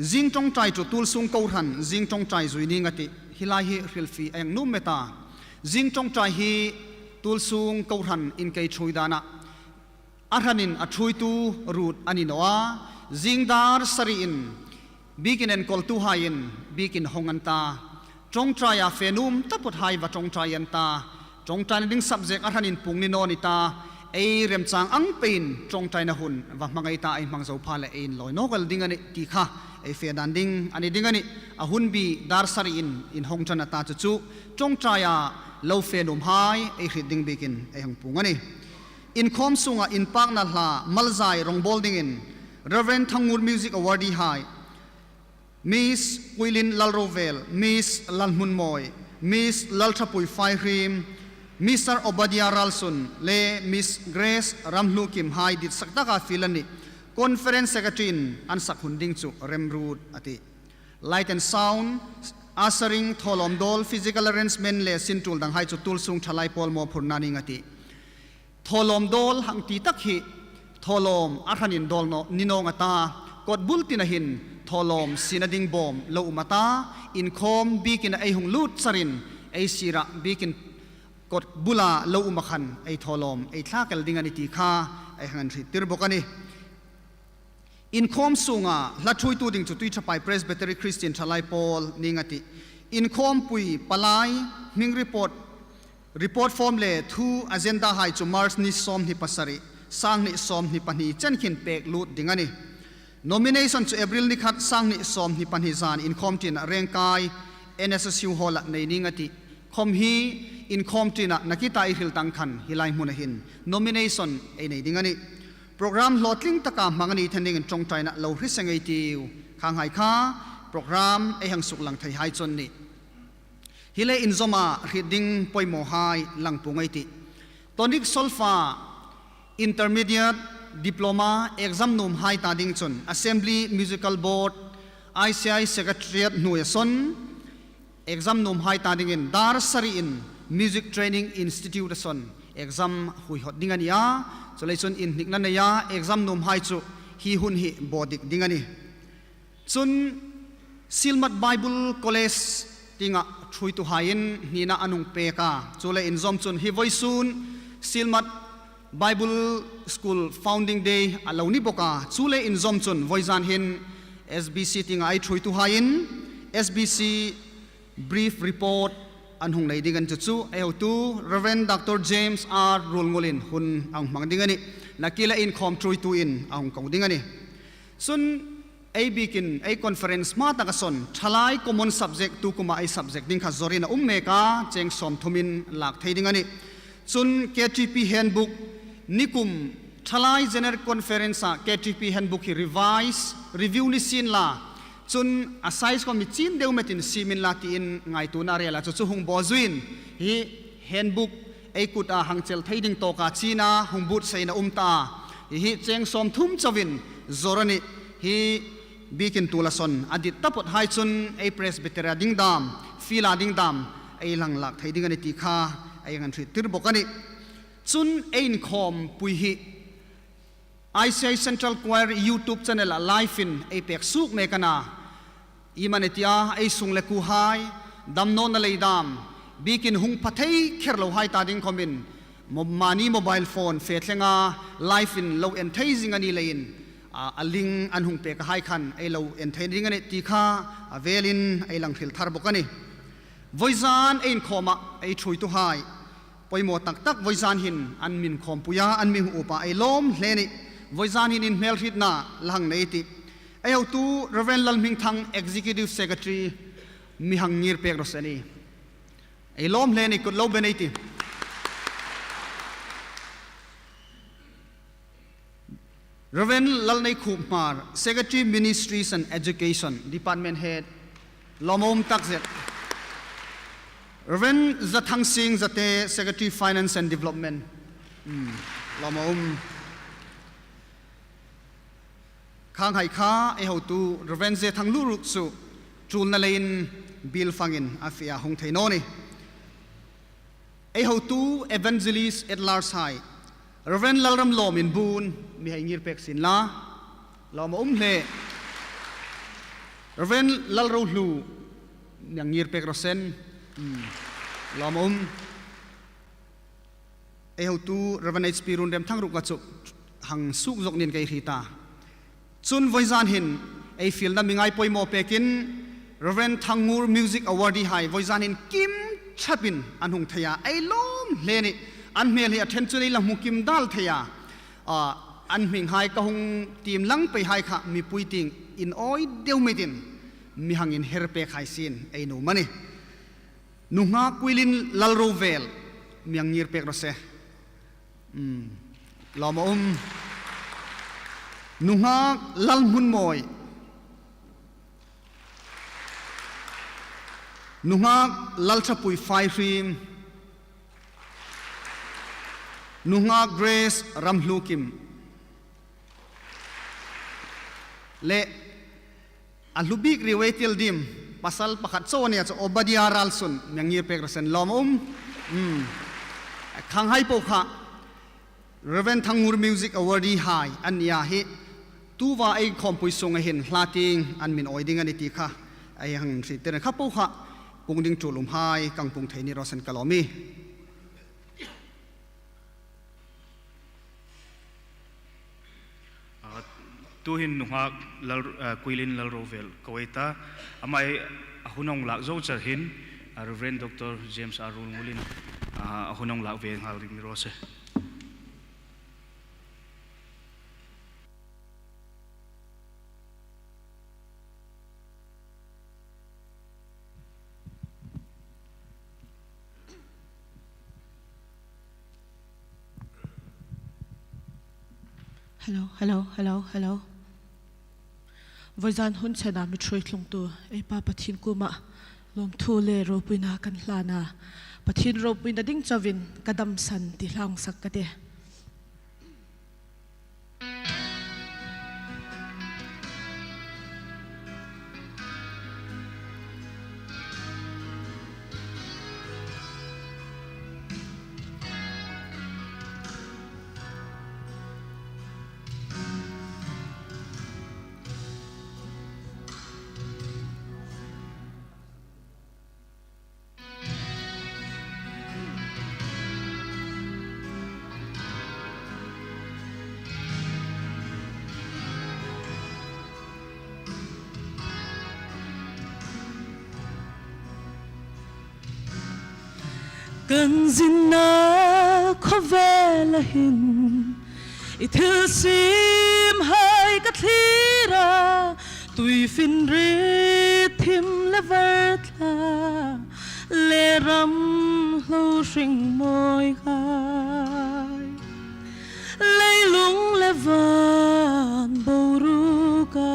Zing ṭawngṭai chu tuolsung kohran zing ṭawngṭai zui ning a tih. Hi lai hi hrilfie a hang nuom met a. Zing ṭawngṭai hi tuolsung kohran inkei ṭhuoi dana a hranin a ṭhuoitu ruot a ni naw a, zing dar sariin biekin enkawltuhaiin biekin hawng an ta, ṭawngṭaia fe nuom taphawt hai va ṭawngṭai an ta, ṭawngṭaina ding subject a hranin puong ni naw ni ta, ei remchang ang peiin ṭawngṭaina hun va hmangai ta, ei hmang zo pha leh ei inlawi nawk el ding a nih ti kha ei fe dan ding a ni ding a nih. A hun bie dar sariin inhawng ṭan a ta, chu chu ṭawngṭaia lo fe nuomhai ei hriet ding biekin ei hang puong a nih. Inkhawm sunga inpakna hla malzai rawngbawl dingin Reverend Thangngur Music Awardee hai, Miss Kuilin Lalrovel, Miss Lalhmunmawi, Miss Lalthapui Faihriem, Mister Obadiah Ralsun le Miss Grace Ramhlukim hai ditsak taka fiel an nih. Conference Secretary-in an sak hun ding chu remruot a tih. Light and sound, ushering, thawlawm dawl, physical arrangement le sin ṭul danghai chu tuolsung thalai pawl mawphurna ning a tih. Thawlawm dawl hang ti tak hi thawlawm a hranin dawl naw ni naw a ta, kawtbul tina hin thawlawm siena ding bawm lo um a ta, inkhawm biekin ei hung lut charin ei sira biekin kawtbula lo um a khan ei thawlawm ei thlak el ding a nih ti kha ei hang hriettir bawk a nih. Inkhawm sunga hla ṭhuoitu ding chu Tuithaphai Presbytery Christian Thalai Pawl ning a tih. Inkhawmpui palai hming report, report form le thu agenda hai chu March ni sawmhni pasari, sanghni sawmhni pahni chen khin pek lut ding a nih. Nomination chu April ni khat, sanghni sawmhni pahni zan inkhawm ṭina Rengkai N S S U Hall-a nei ning a tih. Khawm hi inkhawm ṭina nakita ei hril tang khan hi lai hmuna hin nomination ei nei ding a nih. Program hlawtling taka hmang a ni thei dingin ṭawngṭaina lo hre seng ei tiu. Khanghai kha program ei hang suklang theihai chu an nih. Hi le inzawma hriet ding poimawhai lang puong ei tih. Tonic solfa, intermediate, diploma exam nuomhai ta ding chun Assembly Musical Board, I C I Secretariat hnuoia sawn exam nuomhai ta dingin dar sariin Music Training Institute-a sawn exam huihawt ding a ni a, chuleiin chun inhnikna neia exam nuomhai chu hi hun hi bawdik ding a nih. Chun Sielmat Bible College tienga ṭhuoituhaiin hnina an hung pek a, chu le inzawm chun hi vawisun Sielmat Bible School Founding Day a lo ni bawk a, chu le inzawm chun vawizan hin S B C tienga ei ṭhuoituhaiin S B C brief report an hung nei ding a nih, chu chu ei hotu Reverend Doctor James R Ruolngulin hun a hung hmang ding a nih. Nakie le inkhawm ṭhuoituin a hung ko ding a nih. Chun ei biekin ei conference hma taka sawn thalai common subject, tu kuma ei subject ding kha zawrin a um mek a, cheng sawmthumin lak thei ding a nih. Chun K T P handbook, nikum thalai general conference-a K T P handbook hi revise, review ni sienla, chun a size khawm mi chin deu metin siem inla tiin ngaituona a rel a, chu chu hung bawzuiin hi handbook ei kuta hang chel thei ding tawka china hung buotsaina um ta. Hi hi cheng sawmthum chauhin zawr a nih. Hi biekin tuol a sawn a dit taphawt hai chun ei Presbytery-a ding dam, field-a ding dam ei hang lak thei ding a nih ti kha ei hang hriettir bawk a nih. Chun ei inkhawmpui hi I C I Central Choir YouTube channel-a live-in ei pek suok mek a na. Iemani tia ei sung le kuohai, damnawna lei dam, biekin hung pha thei kher lo hai ta ding khawmin, mo-, mani mobile phone fe thlenga live-in lo en thei zing a ni leiin, a, a link an hung pek a hai khan ei lo en thei ding a nih ti kha a velin ei hang hril thar bawk a nih. Vawizan ei inkhawma ei ṭhuoituhai, poimaw tak tak vawizan hin an mi inkhawmpui a, an mi hung upa ei lawm hle a nih. Vawizan hin inhmelhrietna la hang nei ei tih. Ei hotu Reverend Lalhmingthang, Executive Secretary, mi hang ngir pek raw se ni. Ei lawm hle a nih, kut lo ben ei tih. Reverend Lalneikhup Hmar, Secretary, Ministries and Education Department Head, lawm a um takzet. Reverend Zathangsing Zate, Secretary, Finance and Development. Hmm, lawm a um. Khanghai kha ei hotu Reverend Zethanglu ruok chu ṭulna leiin bill fangin a fie a, hung thei naw ni. Ei hotu Evangelist at Large hai, Reverend Lalramlawm Inbuon, mi hei ngir pek sien la. Lawm a um hle. Reverend Lalrohlu, mi hang ngir pek raw se. Hmm. Lawm a um. Ei hotu Reverend H P Runremthang ruok chu hang suok zawk ning ka hriet a. Chun vawizan hin ei fielna mi ngai poimaw pekin Reverend Thangngur Music Awardee hai vawizan hin kim ṭhapin an hung thei a, ei lawm hle a nih. An hmel hi a ṭhen chun ei la hmu kim dal thei a. A, an hminghai ka hung tiem lang pei hai kha mipui tieng inawi deu mitin mi hang inher pek hai sien ei nuom a nih. Nunghak Kuilin Lalrovel, mi hang ngir pek raw se. Hmm. Lawm a um. Nunghak Lalhmunmawi. Nunghak Lalṭhapui Faihriem. Nunghak Grace Ramhlukim. Le a hlu bik riewei til dim, pasal pakhat chau a nih chu, Obadia Ralsun, mi hang ngir pek raw se, lawm a um. Hmm. Khanghai po kha Reverend Thangngur Music Awardee hai an nih a, hi tuta ei khawmpui sunga hin hla tieng an mi awi ding a nih ti kha ei hang hriettir a, kha po kha pung ding ṭul um hai ka hang pung thei ni raw se ka lawm a nih. Ah, tuhin nunghak Lal, ah, Kuilin Lalrovel ka hei ta. Ama hi a hun hung lak zo char hin, ah, Reverend Doctor James R Ruolngulin, ah, a hun hung lak ve nghal ring ni raw se. Hello, hello, hello, hello. Vawizan hun chena mi ṭhuoi tlungtu ei Pa Pathien kuoma lawmthu le ropuina kan hlan a. Pathien ropuina ding chauin ka damsan ti hla hung sak ka tih. Kan zinna khawvela hin i thilsimhai ka thlir a, tuifinriet thim le var tla le ram hlo hring mawi hai. Leilung le van boruka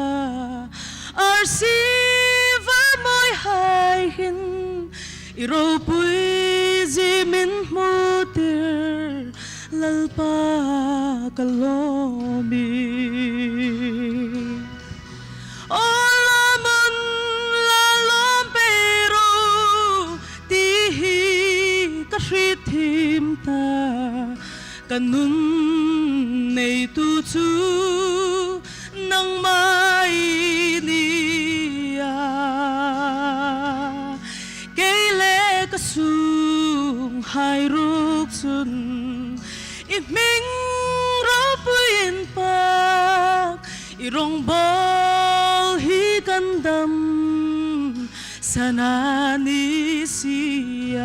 arsi va mawi hai hin i ropui Zie min hmu tir Lalpa ka lawm ie. Aw lawm unla, lawm pei ro ti hi ka hriet thiem ta, ka nun neitu chu nangma i ni a. Kei le ka sunghai ruok chun i hming ropui inpak, i rawngbawl hi kan damsan a ni si a.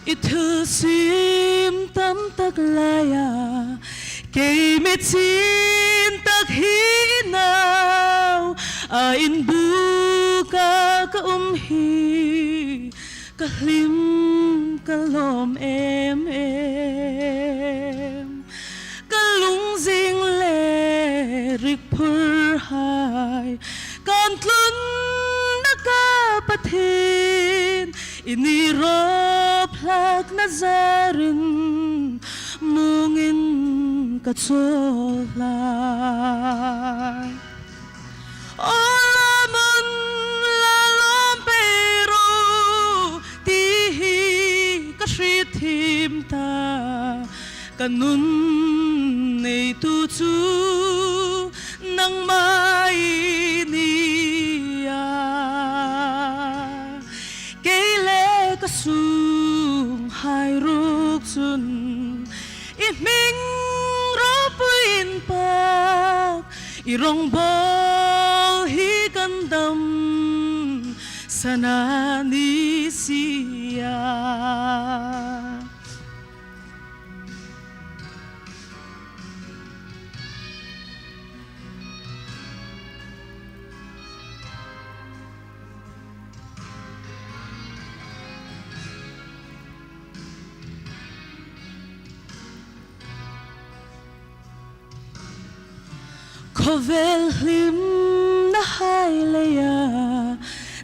I thilsiem tam tak laia kei mi chin tak hi i nau a inbuka ka um hi ka hlim ka lawm em em. Ka lungzing le rik phurhai kan tlunna ka Pathien, i ni rawp hlakna zarin muongin ka chawl hlak. Aw lawm unla, lawm pei ro ti hi ka hriet thiem ta, ka nun neitu chu nangma i ni a. Kei le ka sunghai ruok chun i hming ropui inpak, i rawngbawl hi kan damsan a ni si a. Khawvel hlimna hai leia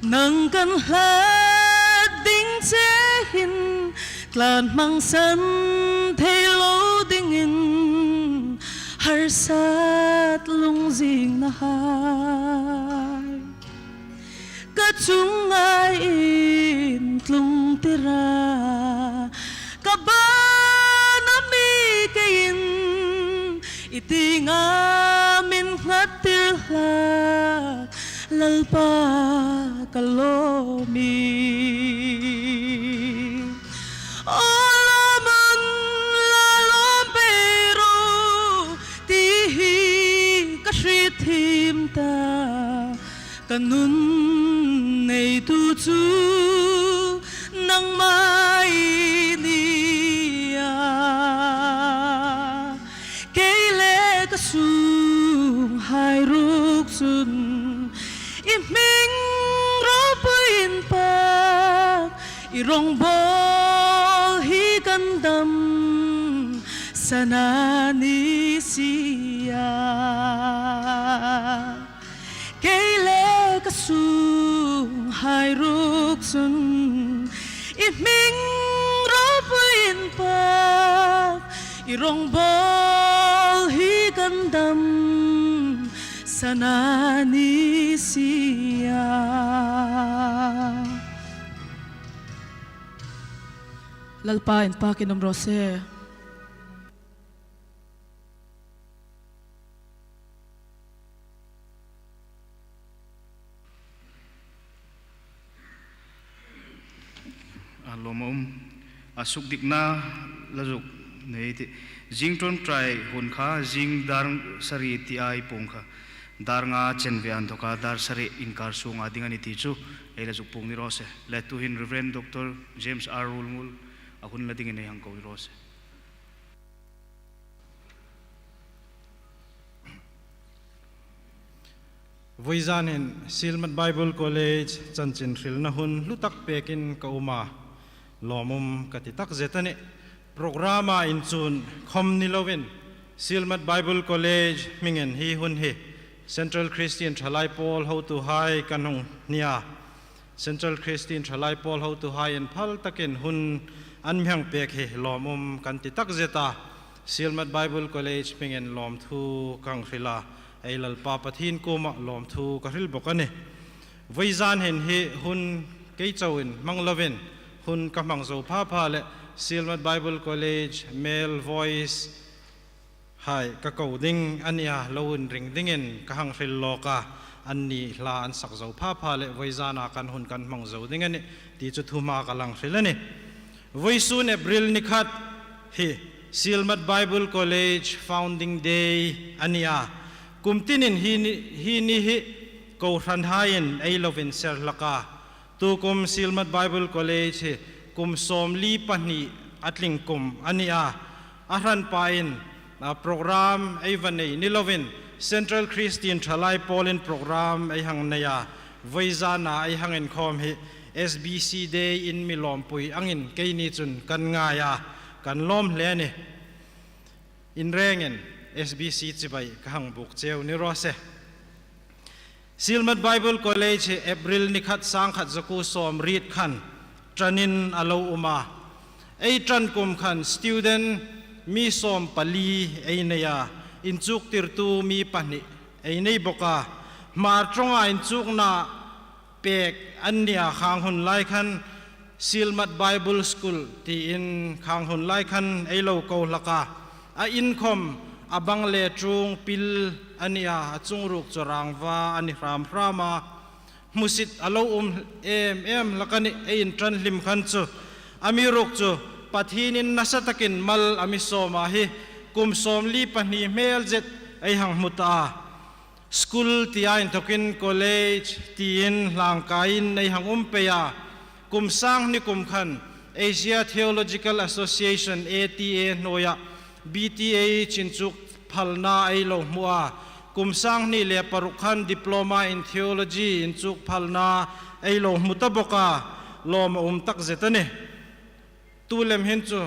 nang kan hlat ding che hin, tlan hmangsan thei lo dingin harsat lungzingnahai ka chunga intlung tir a. Ka bana mi keiin i tienga min nghat tir hlak Lalpa ka lawm ie. Aw lawm unla, lawm pei ro ti hi ka hriet thiem ta, ka nun neitu chu nangma i ni a. Kei le ka sunghai ruok chun i hming ropui inpak, i rawngbawl hi kan damsan a ni si a. Kei le ka sunghai ruok chun i hming ropui inpak, i rawngbawl hi kan damsan a ni si a. Lalpa inpakin um raw se. A lawm a um, a sukdikna la zuk nei ei tih. Zing ṭawngṭai hun kha zing dar sari ti ei puong kha, dar nga chen ve a inthawka dar sari inkar sunga ding a ni ti chu ei la zuk puong ni raw se. Le tuhin Reverend Doctor James R Ruolngul a hun la dingin ei hang ko ni raw se. Vawizanin Sielmat Bible College chanchin hrilna hun hlu tak pekin ka um a, lawmum ka ti tak zet a nih. Program-a inchuon khom ni loin Sielmat Bible College hmingin hi hun hi Central Christian Thalai Pawl hotuhai kan hung ni a. Central Christian Thalai Pawl hotuhai in phal takin hun an mi hang pek hi lawmum kan ti takzet a. Sielmat Bible College hmingin lawmthu ka hang hril a. Ei Lalpa Pathien kuoma lawmthu ka hril bawk a nih. Vawizan hin hi hun kei chauin hmang lovin, hun ka hmang zo pha pha le Sielmat Bible College Male Voice hai ka ko ding a nih a, lo inring dingin ka hang hril lawk a, anni hla an sak zo pha pha le vawizana kan hun kan hmang zo ding a nih, ti chu thuhma ka hang hril a nih. Vawisun April ni khat hi Sielmat Bible College Founding Day a nih a. Kum tinin hi ni, hi ni hi kohranhaiin ei lo inser hlak a. Tukum Sielmat Bible College hi kum sawmli pahni a tling kum a nih a. A hranpain, a, program ei va nei ni lovin, Central Christian Thalai Pawlin program ei hang nei a. Vawizana ei hang inkhawm hi S B C Day-in mi lawmpui angin keini chun kan ngai a, kan lawm hle a nih. In rengin S B C chibai ka hang buk cheu ni raw se. Sielmat Bible College hi April ni khat sangkhat zakuo sawmriet khan ṭanin a lo um a. Ei ṭan kum khan student mi sawmpali ei nei a, inchuktirtu mi pahni ei nei bawk a. Hmar ṭawnga inchukna pek an ni a, khang hun lai khan Sielmat Bible School tiin khang hun lai khan ei lo ko hlak a. A inkhawm a bang le ṭung pil a nih a, a chungruk chu rangva a ni hram hram a. Hmusit a lo um em em hlak a nih, ei inṭan hlim khan chu. Amiruokchu Pathienin nasa takin mal a mi sawm a, hi kum sawmli pahni hmel zet ei hang hmu ta a. School tia inthokin college tiin hlangkaiin ei hang um pei a. Kum sang hni kum khan Asia Theological Association, A T A, hnuoia B T H inchuk phalna ei lo hmu a. Kum sang hni le paruk khan Diploma in Theology inchuk phalna ei lo hmu ta bawk a. Lawm a um takzet a nih. Tu lem hin chu,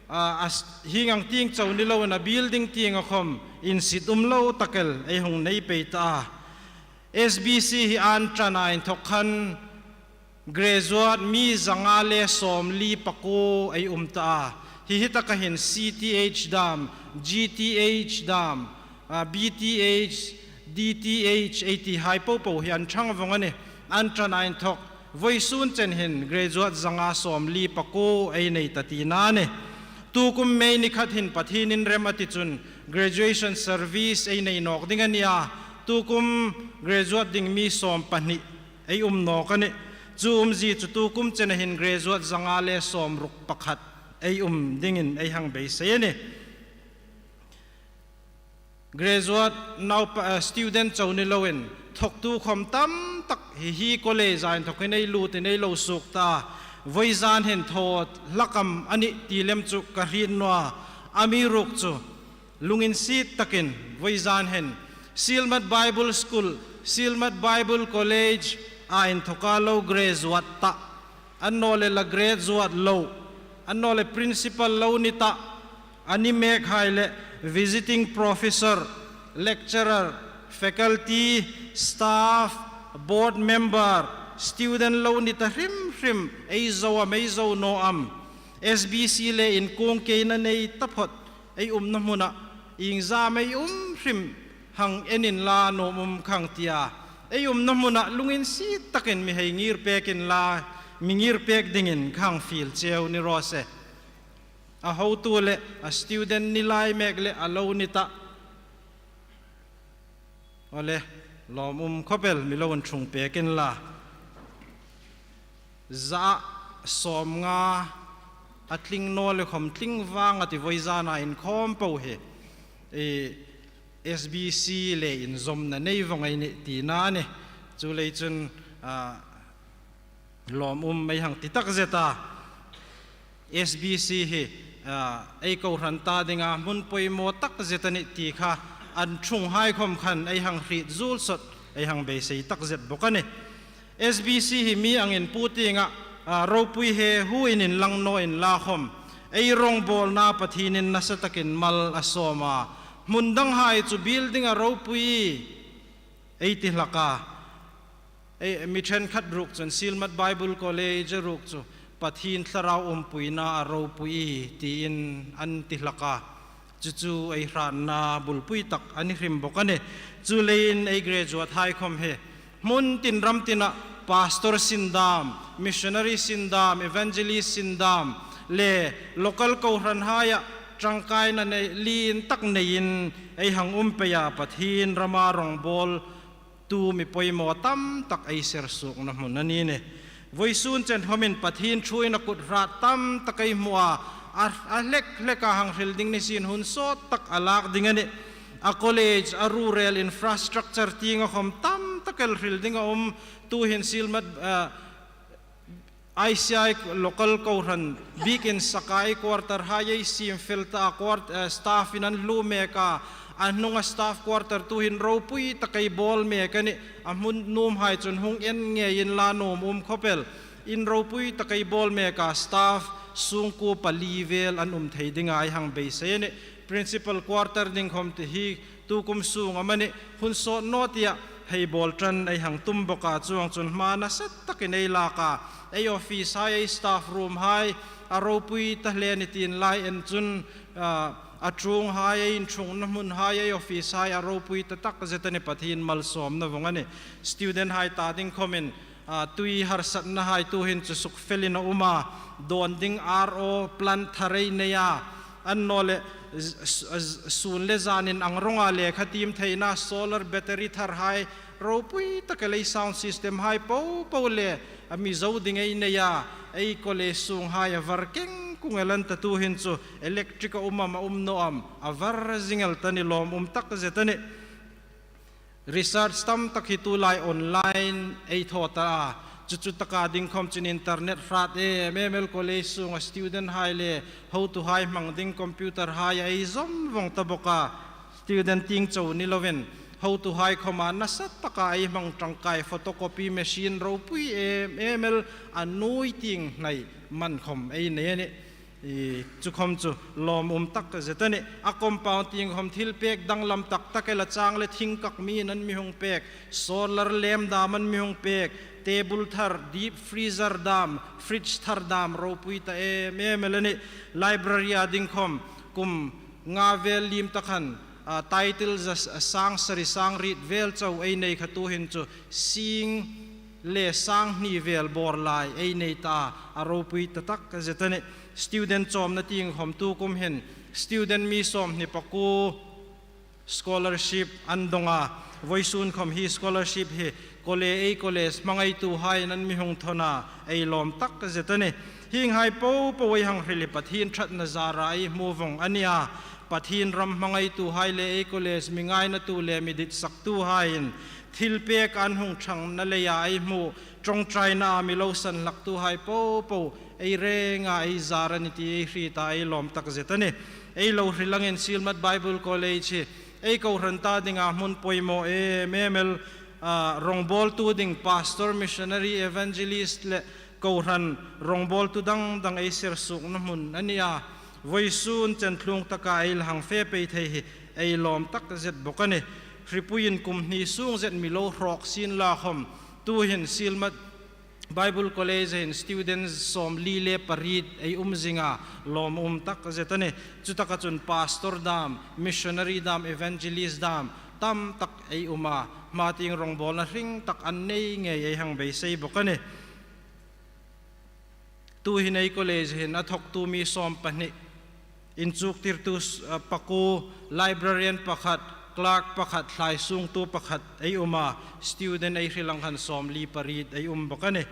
a, a s-, hieng ang tieng chau ni loin a building tienga khawm insit um lo tak el ei hung nei pei ta a. S B C hi an ṭana inthok khan graduate mi zanga le sawmli pakuo ei um ta a. Hi hi taka hin C T H dam, G T H dam, a, B T H, D T H ei ti hai po po hi an ṭhang vawng a nih. An ṭana inthok vawisun chen hin graduate zanga sawmli pakuo ei nei ta tina a nih. Tukum May ni khat hin Pathienin rem a ti chun graduation service ei nei nawk ding a nih a. Tukum graduate ding mi sawmpahni ei um nawk a nih. Chu umzie chu tukum chena hin graduate zanga le sawmruk pakhat ei um dingin ei hang beisei a nih. Graduate naupa, eh, student chau ni loin, thawktu khawm tam tak hi hi college-a inthokin ei lutin ei lo suok ta. Vawizan hin thaw hlak am a nih ti lem chu ka hriet naw a. Amiruokchu lunginsiet takin vawizan hin Sielmat Bible School, Sielmat Bible College-a inthoka lo graduate ta, annawleh la graduate lo, annawleh principal lo ni ta, a ni mek hai le visiting professor, lecturer, faculty, staff, board member, student lo ni ta hrim hrim, ei zo am, ei zo naw am, S B C le inkuong keina nei taphot ei umna hmuna iengzam ei um hrim hang en inla nuom um khang tia, ei umna hmuna lunginsiet takin mi hei ngir pek inla, mi ngir pek dingin ka hang fiel cheu ni raw se. A hotu le a student ni lai mek le a lo ni ta. Awle, lawm um khawp el mi lo inṭhung pek inla. Za sawmnga a tling naw le khawm tling vang a ti vawizana inkhawm po hi, e, S B C le inzawmna nei vawng ei nih tina a nih. Chuleiin chun, a, lawm um ei hang ti takzet a. S B C hi, a, ei kohran ta dinga hmun poimaw takzet a nih ti kha an ṭhunghai khawm khan ei hang hriet zuol sawt, ei hang beisei takzet bawk a nih. S B C hi mi angin pu tienga, a, ropui he huin inlang naw inla khawm, ei rawngbawlna Pathienin nasa takin mal a sawm a. Hmun danghai chu building-a ropui ei ti hlak a. Ei, mi ṭhenkhat ruok chun Sielmat Bible College ruok chu Pathien Thlarau umpuina a ropui tiin an ti hlak a. Chu chu ei hratna bulpui tak a ni hrim bawk a nih. Chuleiin ei graduate hai khawm hi hmun tin ram tina pastor sin dam, missionary sin dam, evangelist sin dam le local kohran haia ṭangkaina nei, lien tak neiin ei hang um pei a, Pathien rama rongbawltu mi poimaw tam tak ei sersuokna hmun a ni nih. Vawisun chen khawmin Pathien ṭhuoina kut hrat tam tak ei hmu a, a, a hlek hleka hang hril ding ni sien hun sawt tak a lak ding a nih. A college, a rural infrastructure tienga khawm tam tak el hril ding a um. Tuhin Sielmat, eh, I C I local kohran biekin Sakai quarter hai ei siem fel ta a, quart-, eh, staff-in an hluo mek a, a hnunga staff quarter tuhin ropui tak ei bawl mek a nih. A hmun nuom hai chun hung en ngeiin la nuom um khawp el. In ropui tak ei bawl mek a, staff sungkuo pali vel an um thei dinga ei hang beisei a nih. Principal quarter ding khawm ti hi tukum sung amanih hun sawt naw tia hei bawl ṭan ei hang tum bawk a, chuong chun hma nasa takin ei lak a. Ei office hai, ei staff room hai a ropui ta hle ni tiin lai en chun, ah, a ṭhung hai, ei inṭhungna hmun hai, ei office hai a ropui ta tak zet a nih, Pathien malsawmna vawng a nih. Student hai ta ding khawmin, ah, tui harsatna hai tuhin chu sukfelin a um a, dawn ding R O plant thar ei nei a, annawleh z-, z-, z-, sun le zanin ang rawnga lekha tiem theina solar battery thar hai ropui tak el, ei sound system hai po po le a mi zo ding ei nei a, ei college sung hai a var keng kung el an ta, tuhin chu electric a um am, a um naw am, a var zing el ta ni, lawm um tak zet a nih. Research tam tak hi tulai online ei thaw ta a. Chu chu taka ding khawm chun internet hrat em em el, college sunga student hai le hotuhai hmang ding computer hai ei zawm vawng ta bawk a. Student tieng chau ni lovin hotuhai khawma nasa taka ei hmang ṭangkai photocopy machine ropui em em el, a nuoi tieng hnai man khawm ei nei a nih. I, chu khawm chu lawm um tak zet a nih. A compound tieng khawm thilpek danglam tak tak el, a chang le thingkak mi'n an mi hung pek, solar lamp dam an mi hung pek, table thar, deep freezer dam, fridge thar dam ropui ta em em el a nih. Library-a ding khawm kum nga vel liem ta khan, ah, title za s-, sang sari sang riet vel chau ei nei kha, tuhin chu sing le sang hni vel bawr lai ei nei ta a, a ropui ta tak zet a nih. Student chawmna tieng khawm tukum hin student mi sawmhni pakuo scholarship an dawng a. Vawisun khawm hi scholarship hi college, ei college hmangaituhaiin an mi hung thawn a, ei lawm tak zet a nih. Hienghai po po ei hang hril hi Pathien ṭhatna zara ei hmu vawng a ni a. Pathien ram hmangaituhai le ei college mi ngainatu le mi ditsaktuhaiin thilpek an hung ṭhangna leia ei hmu, ṭawngṭaina a mi lo san hlaktuhai po po ei renga ei zar a nih ti ei hriet a, ei lawm tak zet a nih. Ei lo hril angin Sielmat Bible College hi ei kohran ta dinga hmun poimaw em em el, ah, rawngbawltu ding pastor, missionary, evangelist le kohran rawngbawltu dang dang ei sersuokna hmun a ni a. Vawisun chen tlung taka ei la hang fe pei thei hi ei lawm tak zet bawk a nih. Hripuiin kum hni sung zet mi lo hrawk sien la khawm, tuhin Sielmat Bible College hin students sawmli le pariet ei um zing a, lawm um tak zet a nih. Chutaka chun pastor dam, missionary dam, evangelist dam tam tak ei um a, hma tieng rawngbawlna hring tak an nei ngei ei hang beisei bawk a nih. Tuhin ei college hin a thawktu mi sawm pahni, inchuktirtu, ah, pakuo, librarian pakhat, clerk pakhat, thlaisungtu pakhat ei um a, student ei hril ang khan sawmli pariet ei um bawk a nih.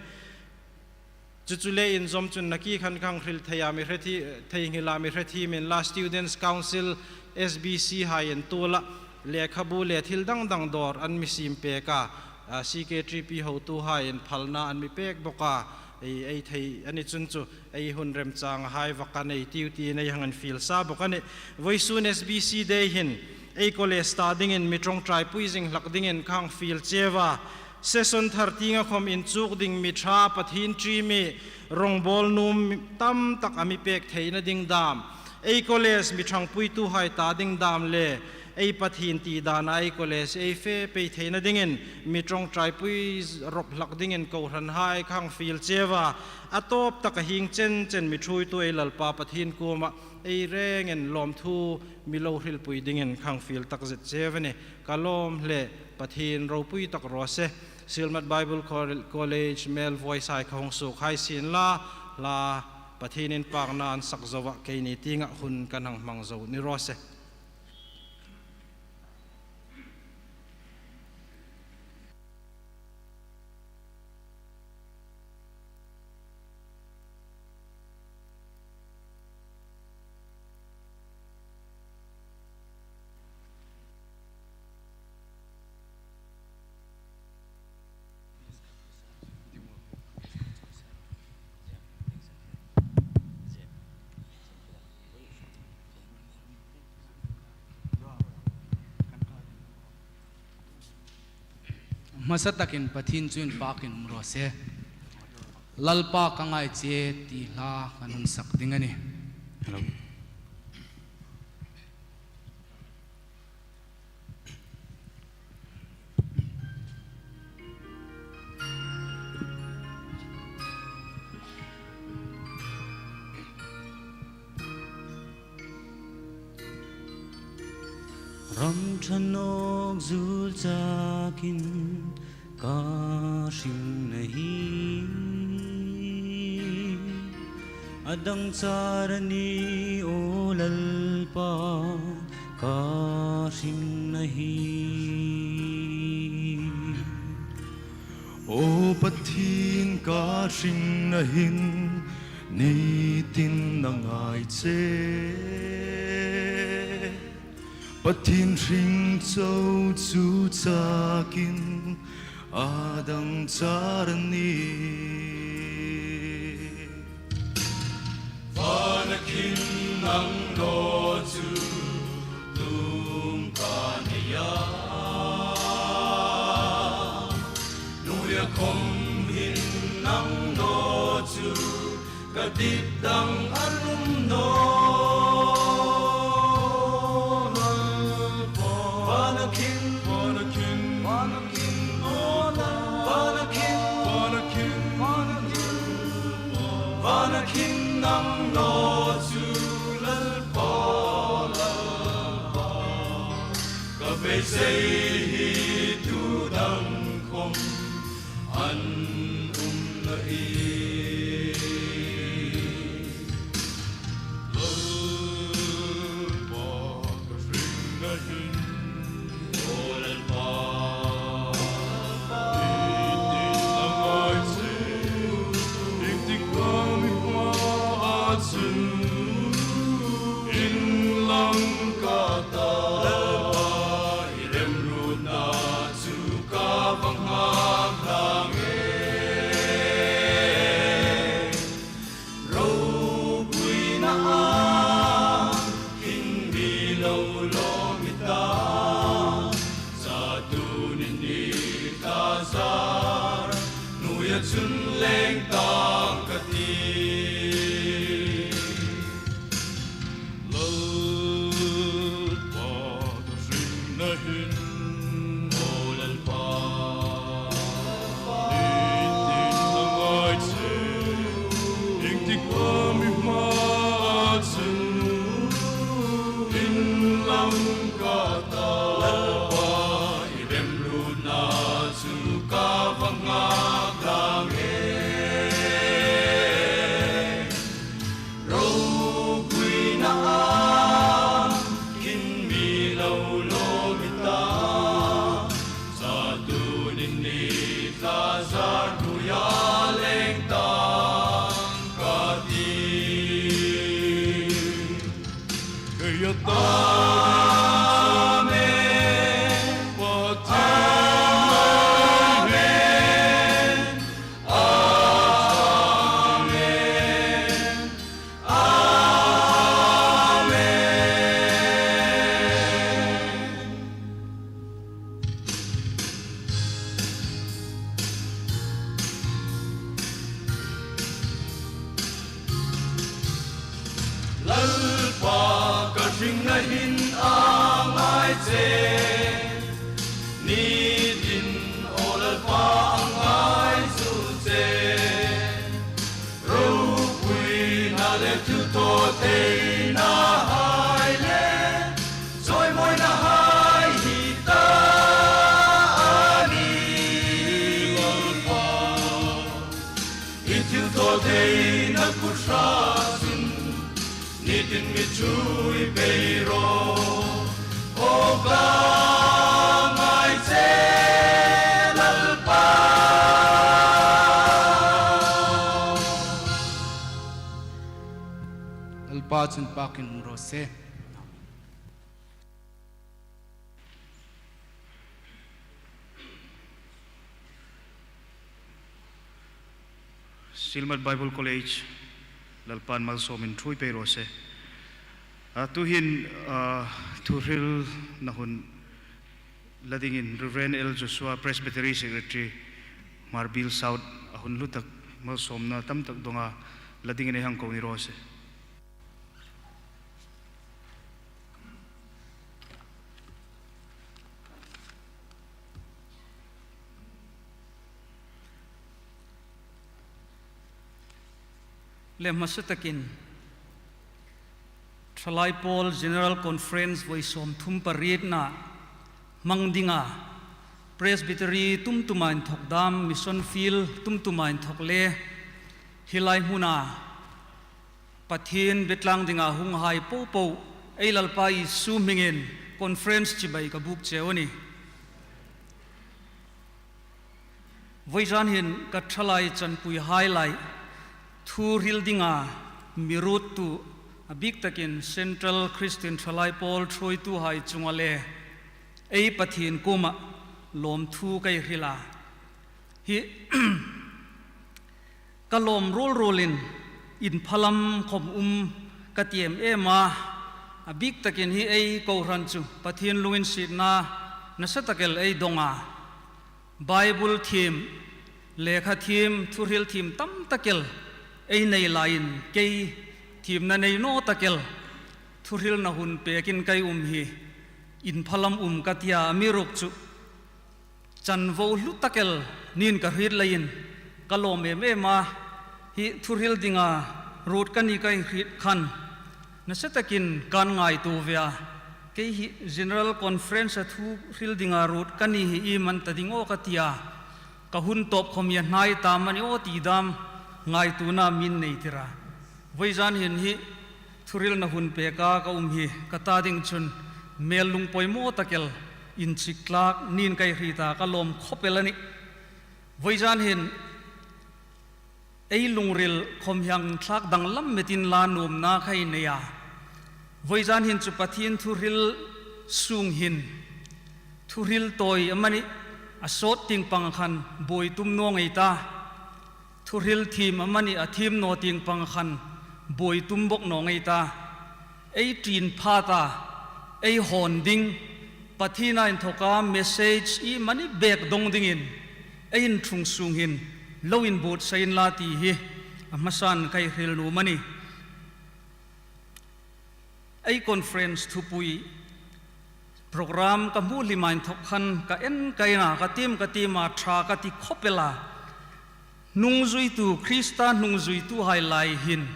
Chu chu le inzawm chun nakie khan ka hang hril thei a, mi hre thi-, theinghil a mi hre thiem inla, Students' Council, S B C haiin tuolah lekhabu le thil dang dang dawr an mi siem pek a, a, C K T P hotuhaiin phalna an mi pek bawk a, ei, ei thei a ni chun chu ei hun remchang hai vak a nei tiu tiin ei hang infiel sa bawk a nih. Vawisun S B C Day hin ei college ta dingin mi ṭawngṭaipui zing hlak dingin ka hang fiel cheu a. Session thar tienga khawm inchuk ding mi ṭha, Pathien ṭi mi, rawngbawl nuom tam tak a mi pek theina ding dam, ei college mi ṭhangpuituhai ta ding dam le Ei Pathien ti dana ei college ei fe pei theina dingin mi ṭawngṭaipui rawp hlak dingin kohranhai ka hang fiel cheu a, a tawp taka hieng chen chen mi ṭhuoitu ei Lalpa Pathien kuoma ei rengin lawmthu mi lo hrilpui dingin ka hang fiel takzet cheu a nih. Ka lawm hle, Pathien ropui tak raw se. Sielmat Bible Col-, College male voice hai ka hung suok hai sien la, la Pathien inpakna an sak zoa keini tienga hun kan hang hmang zo ni raw se. Hmasa takin Pathien chu inpakin um raw se. Lalpa ka ngai che ti hla kan hun sak ding a nih. Hello. Ram ṭha nawk zul chakin ka hringna hi a dang char a nih, aw Lalpa, ka hringna hi. Aw Pathien, ka hringna hin nitin a ngai che. Pathien hring chau chu chakin a dang char a nih. Vana khin nang naw chu tum ka nei a, hnuoia khawm hin nang naw chu ka dit dang a um naw. Vana khin, vana khin, vana khin, vana khin, vana khin, vana khin, vana khin nang naw chu Lalpa, Lalpa. Ka beisei hi tu dang khawm an um naw ie. Lalpa ka hringna hin, aw Lalpa, nitin a ngai che. Iengtik am i hmaa chun inlang ka ta, Lalpa, i remruotna chu ka va nghak dang e. Ropuina a khin mi lo lawm i ta, chatuon ni ni ta zar, hnuoia chun leng tang ka ti. Lalpa ka hringna hin, aw Lalpa, nitin a ngai che. Iengtik am i hmaa chun inlang ka ta, Lalpa, i remruotna chu ka va nghak dang e. Ropuina a khin mi lo lawm i ta, Thui pei ro, o ka ngai che Lalpa. Lalpa chun pakin um raw se. Silmat Bible College, Lalpan malsawmin thui pei raw se. A, tuhin, a, thuhrilna hun la dingin Reverend L Joshua, Presbytery Secretary, Hmarbiel South, a hun hlu tak malsawmna tam tak dawnga la dingin ei hang ko ni raw se. Le hmasa takin Thalai Pawl General Conference vawi sawmthum parietna hmang dinga Presbytery tumtuma inthawk dam, Mission Field tumtuma inthawk le hi lai hmuna Pathien biek tlang dinga hunghai popo ei Lalpa Isu hmingin conference chibai ka buk cheu a nih. Vawizan hin ka thalai chanpuihai lai thu hril dinga mi ruottu, a bik takin Central Christian Thalai Pawl thuoituhai chunga le ei Pathien kuoma lawmthu ka hril a. Hi ka lawm ruol ruolin inphalam khom um ka ti em em a, a bik takin hi ei kohran chu Pathien lunginsietna nasa tak el ei dong a. Bible thiem, lekha thiem, thuhril thiem tam tak el ei nei laiin kei thiemna nei naw tak el thuhrilna hun pekin ka um hi inphalam um ka ti a, amiruokchu chanvo hlu tak el nin ka hriet leiin ka lawm em em a. Hi thuhril dinga ruot ka ni ka hriet khan nasa takin kan ngaituo ve a. Kei hi General Conference-a thuhril dinga ruot ka ni hi iem an ta ding aw ka ti a, ka hun tawp khom hi a hnai ta am a ni aw ti dam ngaituona min nei tir a. Vawizan hin hi thuhrilna hun peka ka um hi ka ta ding chun mel lung poimaw tak el inchik tlak nin ka hriet a, ka lawm khop el a nih. Vawizan hin ei lungril khom hi a thlak danglam metin la nuomna ka nei a. Vawizan hin chu Pathien thuhril sung hin thuhril tawi amanih a sawt tieng pang khan buoi tum naw ngei ta. Thuhril thiem amanih a thiem naw tieng pang khan buoi tum bok naw ngei ta. Ei ṭin pha ta, ei hawn ding, Pathiena inthawka message iemani bek dong dingin ei inthung sung hin lo inbuotsai inla ti hi a hmasan ka hril nuom a nih. Ei conference thupui program ka hmu hlima inthawk khan ka en ka en a, ka tiem ka tiem a, ṭha ka ti khop el a. Hnungzuitu, Krista hnungzuituhai lai hin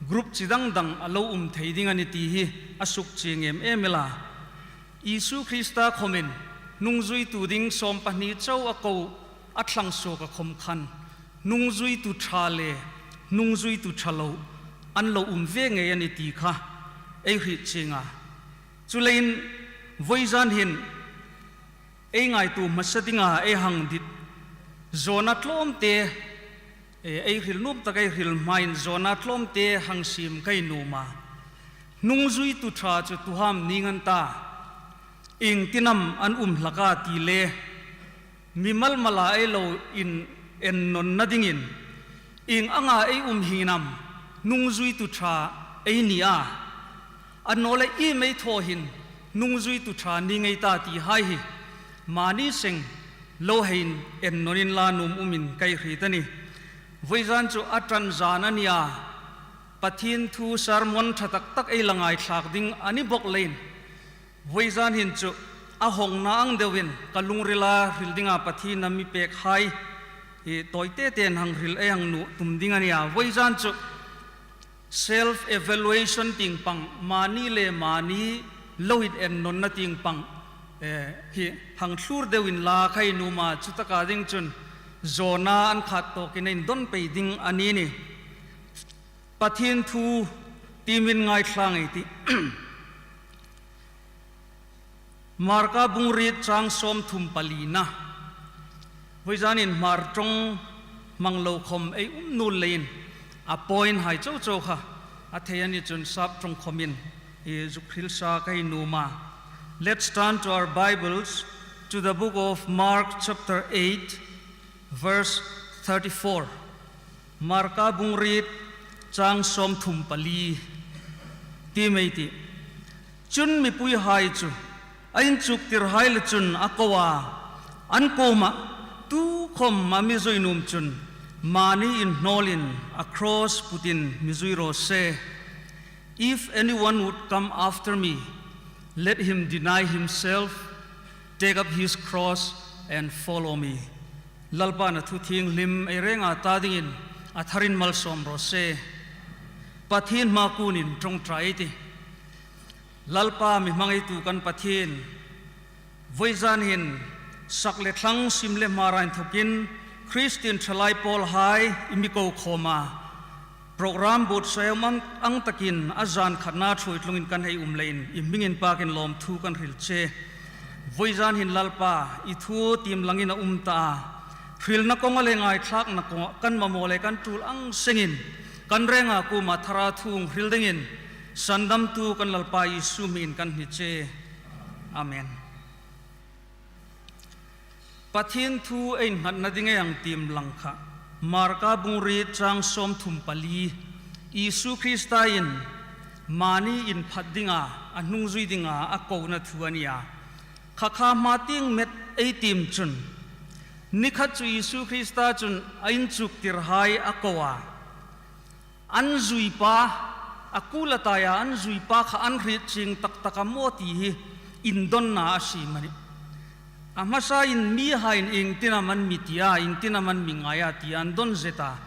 group chi dang dang a lo um thei ding a nih ti hi a suk chieng em em el a. Isu Krista khomin hnungzuitu ding sawm pahni chau a ko a thlang suok a khom khan hnungzuitu ṭha le hnungzuitu ṭha lo an lo um ve ngei a nih ti kha ei hriet chieng a. Chuleiin vawizan hin ei ngaituo hmasa dinga ei hang dit zawna tlawmte, e, ei hril nuom tak ei hril hmain zawna tlawmte hang siem ka nuom a. Hnungzuitu ṭha chu tuhai am ning an ta, iengtin am an um hlak a ti le, mimal mala ei lo inennawnna dingin ieng anga ei um hin am hnungzuitu ṭha ei ni a, a naw leh iem ei thaw hin hnungzuitu ṭha ni ngei ta tihai hi mani seng lo hei inennawn inla nuom umin ka hriet a nih. Vawizan chu a ṭan zan a nih a, Pathien thu sermon ṭha tak tak ei la ngaithlak ding a ni bok leiin vawizan hin chu a hawngna ang deuin ka lungrila hril dinga Pathienin a mi pekhai hi tawi te ten hang hril ei hang nuom tum ding a nih a. Vawizan chu self evaluation tieng pang, mani le mani lo inennawnna tieng pang, eh, hi hang thlur deu inla ka nuom a, chutaka ding chun zawna an khat tawkin indawn pei ding a ni nih. Pathien thu Tiemin ngaithla ei tih. Marka bung riet chang sawmthum palina. Vawizanin Hmar ṭawng hmang lo khom ei um naw leiin a point hai chau chau kha a thei a ni chun sap ṭawng khomin i zuk hril sa ka nuom a. Let's turn to our Bibles to the book of Mark chapter eight, verse thirty-four. Marka bung riet chang sawmthum pali. Tiem ei tih. Chun mipuihai chu a inchuktirhai le chun a ko a, an kuomah, tukhom a mi zui nuom chun mani inhnawlin a cross putin mi zui raw se. If anyone would come after me, let him deny himself, take up his cross and follow me. Lalpan a thu thienghlim ei renga ta dingin a tharin malsawm raw se. Pathien hma kunin ṭawngṭai ei tih. Lalpa mi hmangaitu kan Pathien, vawizan hin sak le thlang, sim le hmar inthokin Kristien thalai pawlhai i mi ko khawm a, program buotsai um ang, ang takin a zan khatna ṭhuoi tlungin kan hei um leiin i hming inpakin lawmthu kan hril che. Vawizan hin Lalpa, i thu tiem langin a um ta a, hrilna kawnga le ngaithlakna kawnga kan mamaw le kan tul ang sengin kan renga kuoma thara thu hung hril dingin sandamtu kan Lalpa Isu hmingin kan hni che. Amen. Pathien thu ei innghatna ding ei hang tiem lang kha Marka bung riet chang sawmthum pali, Isu Kristain mani inphat dinga a hnungzui dinga a kona thu a nih a. Kha kha hma tieng met ei tiem chun, ni khat chu Isu Krista chun a inchuktirhai a ko a, an zuipa, a kul a taia an zuipa kha an hriet chieng tak tak a maw ti hi indonna a siem a nih. A hmasain mihaiin iengtin am an mi ti a, iengtin am an mi ngai a ti an don zet a.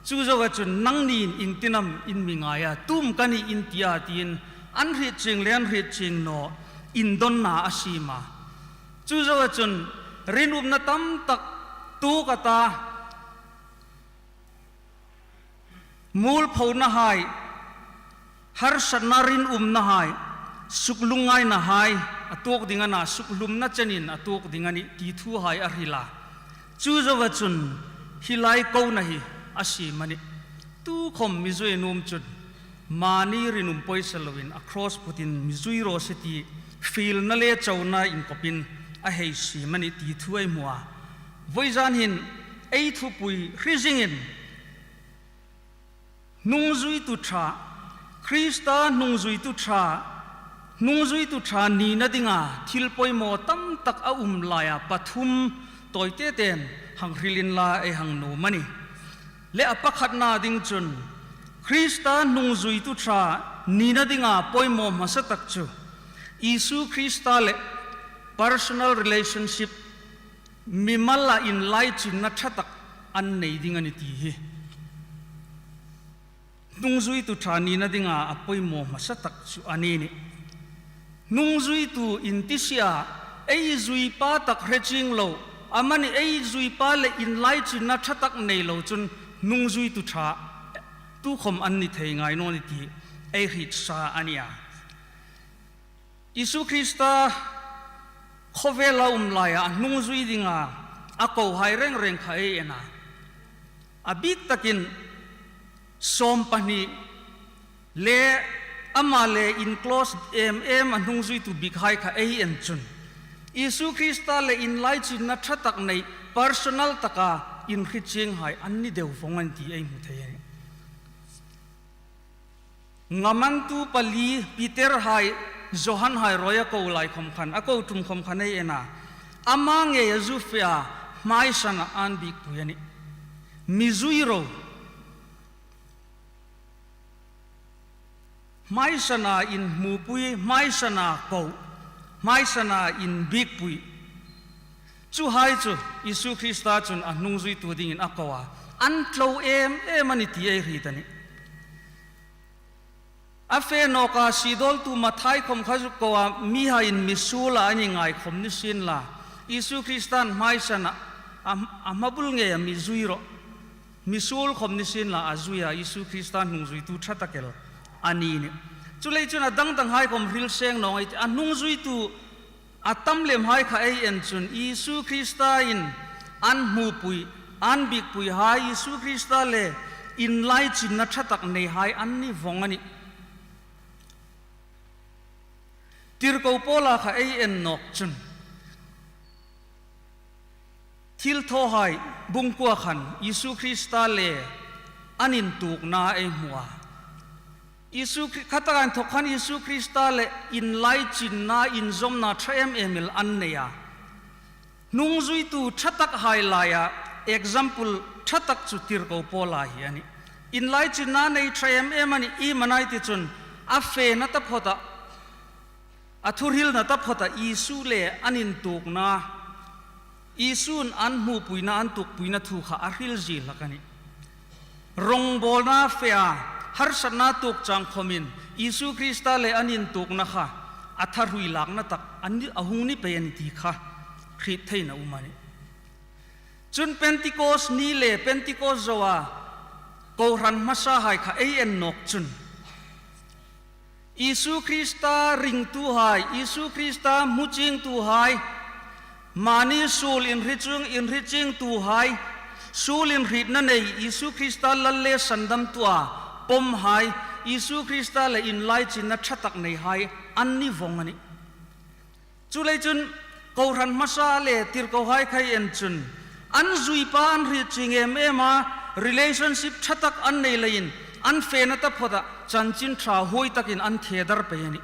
Chu zoa chun nangniin iengtin am in mi ngai a, tu am ka nih in ti a tiin an hriet chieng le an hriet chieng naw indonna a siem a. Chu zoa chun rinumna tam tak tuok a ta, mualphonahai, harsatna rinumnahai, suklungngainahai a tuok ding a na, sukhlumna chenin a tuok ding a nih ti thuhai a hril a. Chu zoa chun hi lai kona hi a siem a nih. Tukhom mi zui nuom chun mani rinum pawisa loin a cross putin mi zui raw se ti fielna le chona inkopin a hei siem a nih ti thu ei hmu a. Vawizan hin ei thupui hre zingin hnungzuitu ṭha, Krista hnungzuitu ṭha, hnungzuitu ṭha nina dinga thil poimaw tam tak a um laia pathum tawite ten hang hril inla ei hang nuom a nih. Le a pakhatna ding chun, Krista hnungzuitu ṭha nina dinga poimaw hmasa tak chu Isu Krista le personal relationship, mimala inlaichinna ṭha tak an nei ding a nih ti hi hnungzuitu ṭha nina dinga a poimaw hmasa tak chu a ni nih. Hnungzuitu inti si a, ei zuipa tak hre chieng lo, amani ei zuipa le inlaichinna ṭha tak nei lo chun hnungzuitu ṭha tukhom an ni thei ngai naw ni ti ei hriet sa a nih a. Isu Krista khawvela um laia a hnungzui dinga a kohai reng reng kha ei en a. A bik takin sawm pahni le ama le in close em em a hnungzuitu bikhai kha ei en chun, Isu Krista le inlaichinna ṭha tak nei personal taka inhre chienghai an ni deu vong an ti ei hmu thei a nih. Ngamantu pali Peter hai, Johan hai rawi a ko lai khom khan, a ko tum khom khan ei en a. Ama ngei a zu fe a, hmaisana an bikpui a nih. Mi zui ro. Hmaisana inhmupui, hmaisana ko, hmaisana inbikpui. Chuhai chu Isu Krista chun a hnungzuitu dingin a ko a. An tlo em em a nih ti ei hriet a nih. A fe nawka sidawltu Mathai khom kha zu ko a, mihaiin mi suol a ni ngai khom ni sien la, Isu Kristan hmaisana a, a hmabul ngeia mi zui ro. Mi suol khom ni sien la a zui a, Isu Krista hnungzuitu ṭha tak el. a ni nih. Chuleiin chun a dang danghai khom hril seng naw ngei ei tih. A hnungzuitu a tam lemhai kha ei en chun Isu Kristain an hmupui, an biekpuihai, Isu Krista le inlaichinna ṭha tak neihai an ni vong a nih. Tirko Paula kha ei en nawk chun Thilthawhai bung kuo khan Isu Krista le an intuokna ei hmu a. Isu Kri-, khataka inthok khan Isu Krista le inlaichinna, inzawmna ṭha em em el an nei a. Hnungzuitu ṭha takhai laia example ṭha tak chu Tirko Paula hi a nih. Inlaichinna nei ṭha em em a nih, iem a ni ti chun a fena taphawta, a thuhrilna taphawta Isu le an intuokna, Isu'n an hmupuina, an tuokpuina thu kha a hril zie hlak a nih. Rongbawlna fe a, harsatna tuok chang khomin Isu Krista le an intuokna kha a thahrui lakna tak a ni, a hung ni pei a nih ti kha hriet theina um a nih. Chun Pentecost ni le Pentecost zoa kohran hmasahai kha ei en nawk chun Isu Krista ringtuhai, Isu Krista hmuchiengtuhai, mani suol inhriet chieng, inhriet chiengtuhai, suol inhrietna nei, Isu Krista lal le sandamtua pawmhai, Isu Krista le inlaichinna ṭha tak neihai an ni vong a nih. Chuleiin chun kohran hmasa le tirkohai kha ei en chun an zuipa an hriet chieng em em a, relationship ṭha tak an nei leiin an fena taphawta chanchin ṭha huoi takin an thedar pei a nih.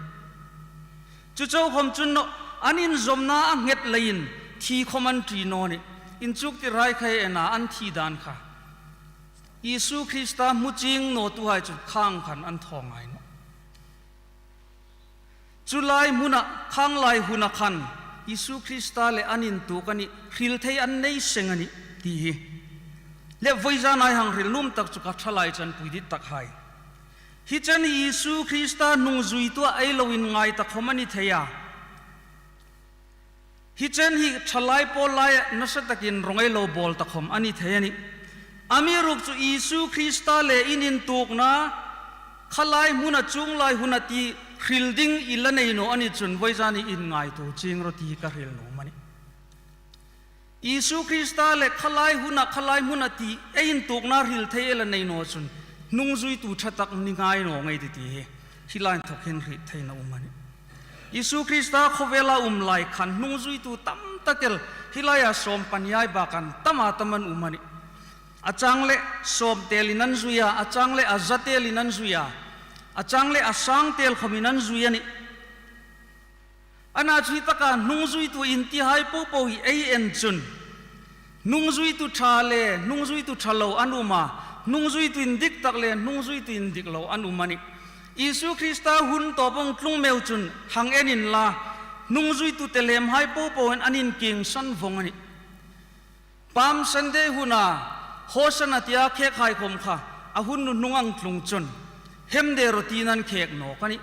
Chu chau khom chun naw, an inzawmna a nghet leiin thi khom an ṭi naw a nih. Inchuktirhai kha ei en a, an thi dan kha Isu Krista hmuchieng nawtuhai chu khang khan an thaw ngai nawh. Chu lai hmuna, khang lai huna khan Isu Krista le an intuok a nih, hril thei an nei seng a nih ti hi. Le vawizana ei hang hril nuom tak chu ka ṭhalai chanpui dit takhai. Hi chen hi Isu Krista hnungzuitua ei lo inngai ta khom a ni thei a. Hi chen hi ṭhalai pawl laia nasa takin rawng ei lo bawl ta khom a ni thei a nih. Amiruokchu Isu Krista le in intuokna khalai hmuna chuong lai huna ti hril ding i la nei naw a ni chun vawizan i inngaituo chieng rawh ti ka hril nuom a nih. Isu Krista le khalai huna, khalai hmuna ti ei intuokna hril thei ei la nei naw chun hnungzuitu ṭha tak ni ngai naw ngei ei tih ti hi hi lai inthok hin hriet theina um a nih. Isu Krista khawvela um lai khan hnungzuitu tam tak el hi laia sawm pahni ei bak an tam a tam an um a nih. A chang le sawm telin an zui a, a chang le a za telin an zui a, a chang le a sang tel khomin an zui a nih. Ana chu hi taka hnungzuitu intihai popo hi ei en chun hnungzuitu ṭha le hnungzuitu ṭha lo an um a, hnungzuitu indik tak le hnungzuitu indik lo an um a nih. Isu Krista hun tawp hung tlung meu chun hang en inla, hnungzuitu telemhai popo in an inkingsan vong a nih. Palm Sunday huna Hosanna tia khekhai khom kha a hun hnuhnung hang tlung chun hemde rawh tiin an khek nawk a nih.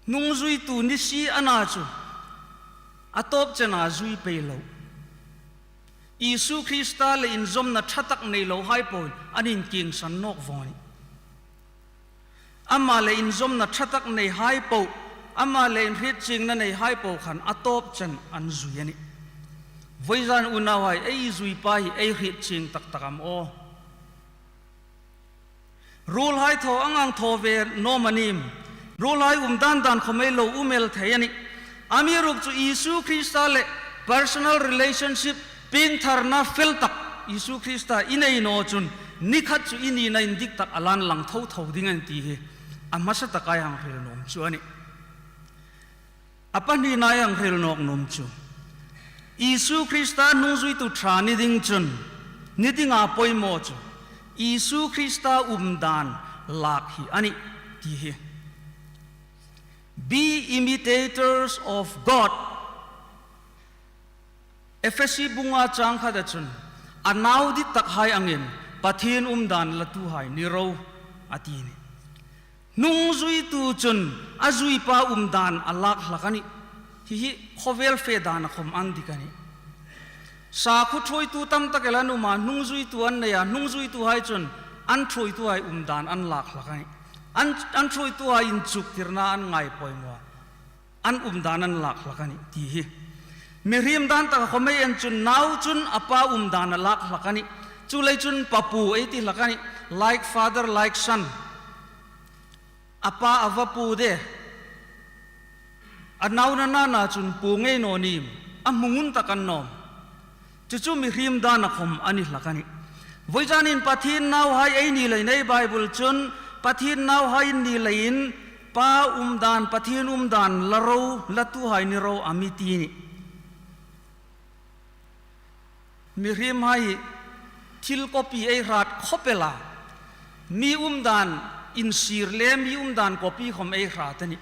Hnungzuitu ni si ana chu a tawp chena zui pei lo, Isu Krista le inzawmna ṭha tak nei lohai po in an inkingsan nawk vong a nih. Ama le inzawmna ṭha tak neihai po, ama le inhrietchiengna neihai po khan a tawp chen an zui a nih. Vawizan unauhai, ei zuipa hi ei hrietchieng tak tak am aw? Ruolhai thaw ang ang thaw ve naw am a nih? Ruolhai um dan dan khom ei lo um el thei a nih. Amiruokchu Isu Krista le personal relationship, piengtharna fel tak Isu Krista i nei naw chun ni khat chu i nina indik tak a la inlang tho tho ding a nih ti hi a hmasa taka ei hang hril nuom chu a nih. A pahnina ei hang hril nawk nuom chu Isu Krista hnungzuitu ṭha ni ding chun ni dinga poimaw chu Isu Krista um dan lak hi a nih ti hi. Be imitators of God. Ephesi bung nga chang khata chun a nau dit takhai angin Pathien um dan latuhai ni ro a ti a nih. Hnungzuitu chun a zuipa um dan a lak hlak a nih. Hi hi khawvel fe dana khom an dik a nih. Sakhuo ṭhuoitu tam tak el an um a, hnungzuitu an nei a, hnungzuituhai chun an ṭhuoituhai um dan an lak hlak a nih. An, an ṭhuoituhai inchuktirna an ngai poimaw a, an umdan an lak hlak a nih ti hi. Mihriem dan taka khawm ei en chun nau chun a pa umdan a lak hlak a nih. Chuleiin chun papu ei ti hlak a nih. Like father, like son. A pa a va pu de. A nau nana chun pu ngei naw ni, a hmu ngun tak a ni naw. Chu chu mihriem dana khawm a ni hlak a nih. Vawizanin Pathien nauhai ei ni leiin ei Bible chun Pathien nauhai ei ni leiin pa umdan, Pathien umdan la ro, latuhai ni ro a mi ti a nih. Mihriem hai thil copy ei hrat khawp el a. Mi umdan insir le mi umdan copy khawm ei hrat a nih.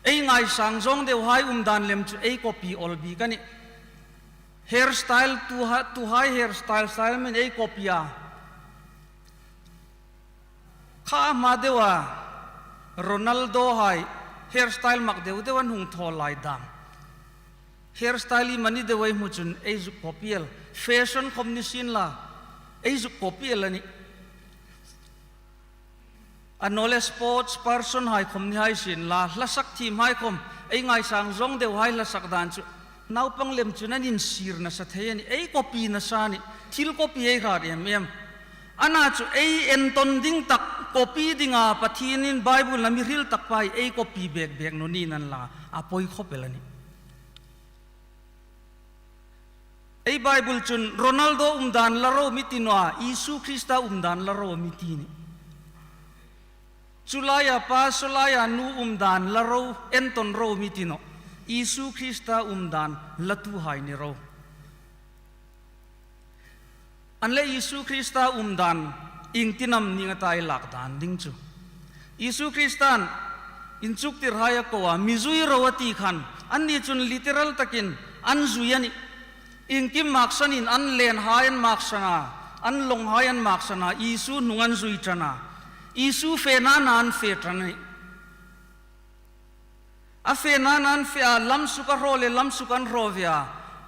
Ei ngaisang zawng deuhai umdan lem chu ei copy awl bik a nih. Hairstyle tuha-, tuhai hairstyle style min ei copy a. Kha hma deua Ronaldo hai hairstyle mak deu deu an hung thaw lai dam. Hairstyle iemani deu ei hmu chun ei zuk copy el. Fashion khawm ni sien la, ei zuk copy el a nih. A naw leh sports person hai khawm ni hai sien la, hlasak thiem hai khawm, ei ngaisang zawng deuhai hlasak dan chu naupang lem chun an insir nasa thei a nih, ei copy nasa a nih, thil copy ei hrat em em. Ana chu ei entawn ding tak, copy dinga Pathienin Bible-a mi hril tak pa hi ei copy bek bek naw ni a la, a poi khawp el a nih. Ei Bible chun Ronaldo umdan la ro mi ti naw a, Isu Krista umdan la ro mi ti a nih. Chu laia pa, saw laia nu umdan la ro, entawn ro mi ti naw. Isu Krista umdan latuhai ni ro. An leh Isu Krista umdan ieng tin am ni nga ta ei lak dan ding chu. Isu Kristan inchuktirhai a ko a, mi zui ro a ti khan, anni chun literal takin an zui a nih. Iengkim maksanin an lenhai an maksan a, an lawnghai an maksan a, Isu hnung an zui ṭan a, Isu fena an fe ṭan a nih. A fena an fe a, lam suk a hraw leh lam suk an hraw ve a,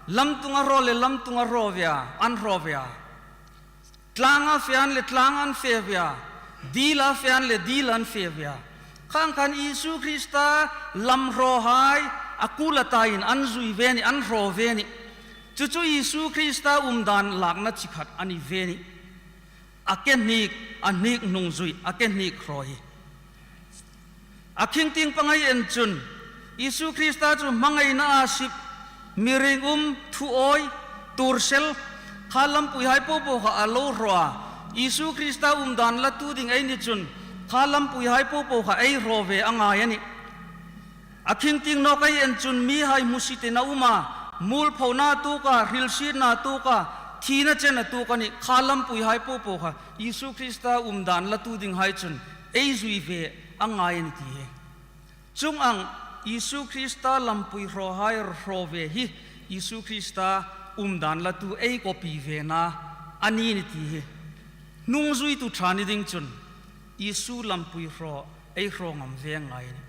lam tung a hraw leh lam tung a hraw ve a, an hraw ve a. Tlang a fe an leh tlang an fe ve a, dil a fe an leh dil an fe ve a. Khang khan Isu Krista lam hrawhai a kul a tain an zui ve a nih, an hraw ve a nih. Chu chu Isu Krista umdan lakna chi khat a ni ve a nih. A ke hnik, a hnik hnung zui, a ke hnik hraw hi. A khing tieng pang ei en chun, Isu Krista chu hmangaina a sip, mi ringum, thu awi, tuor sel, kha lampuihai po po kha a lo hraw a. Isu Krista umdan latu ding ei ni chun, kha lampuihai po po kha ei hraw ve a ngai a nih. A khing tieng nawk ei en chun mihai hmusitin a um a, mualphona tuok a, hrilsietna tuok a, thina chen a tuok a nih, kha lampuihai po po kha Isu Krista umdan latu dinghai chun ei zui ve a ngai a nih ti hi. Chuong ang Isu Krista lampui hrawhai hraw ve hi Isu Krista umdan latu ei copy vena a ni a nih ti hi. Hnungzuitu ṭha ni ding chun Isu lampui hraw ei hraw ngam ve a ngai a nih.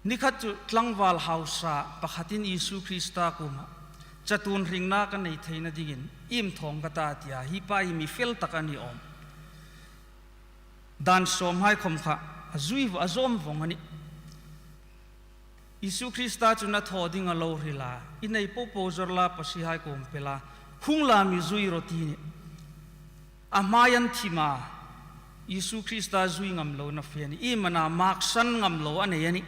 Ni khat chu tlangval hausa pakhatin Isu Krista kuoma chatuon hringna ka nei theina dingin iem thawng ka ta tia, hi pa hi mi fel tak a ni awm. Dan sawmhai khawm kha a zui, a zawm vawng a nih. Isu Krista chun a thaw ding a lo hril a, i nei po po zawr la, pasiehai kuom pe la, hung la mi zui rawh ti a nih. A hmai an thim a, Isu Krista zui ngam lo na fe a nih. Iem a na, maksan ngam lo a nei a nih.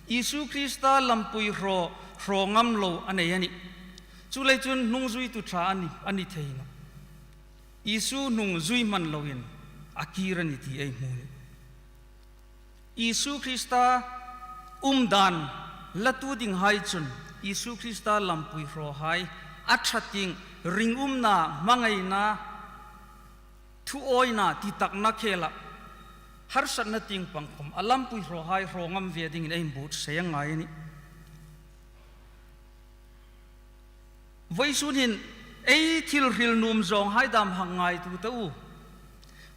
Isu Krista lampui hraw, hraw ngam lo a nei a nih. Chuleiin chun hnungzuitu ṭha a ni, a ni thei nawh. Isu hnung zui hman loin a kir a nih ti ei hmu a nih. Isu Krista umdan latu dinghai chun Isu Krista lampui hrawhai a ṭha tieng ringumna, hmangaina, thuawina, titakna khela harsatna tieng pang khawm a lampui hrawhai hraw ngam ve dingin ei inbuotsai a ngai a nih. Vawisun hin ei thil hril nuom zawnghai dam hang ngaituo ta u.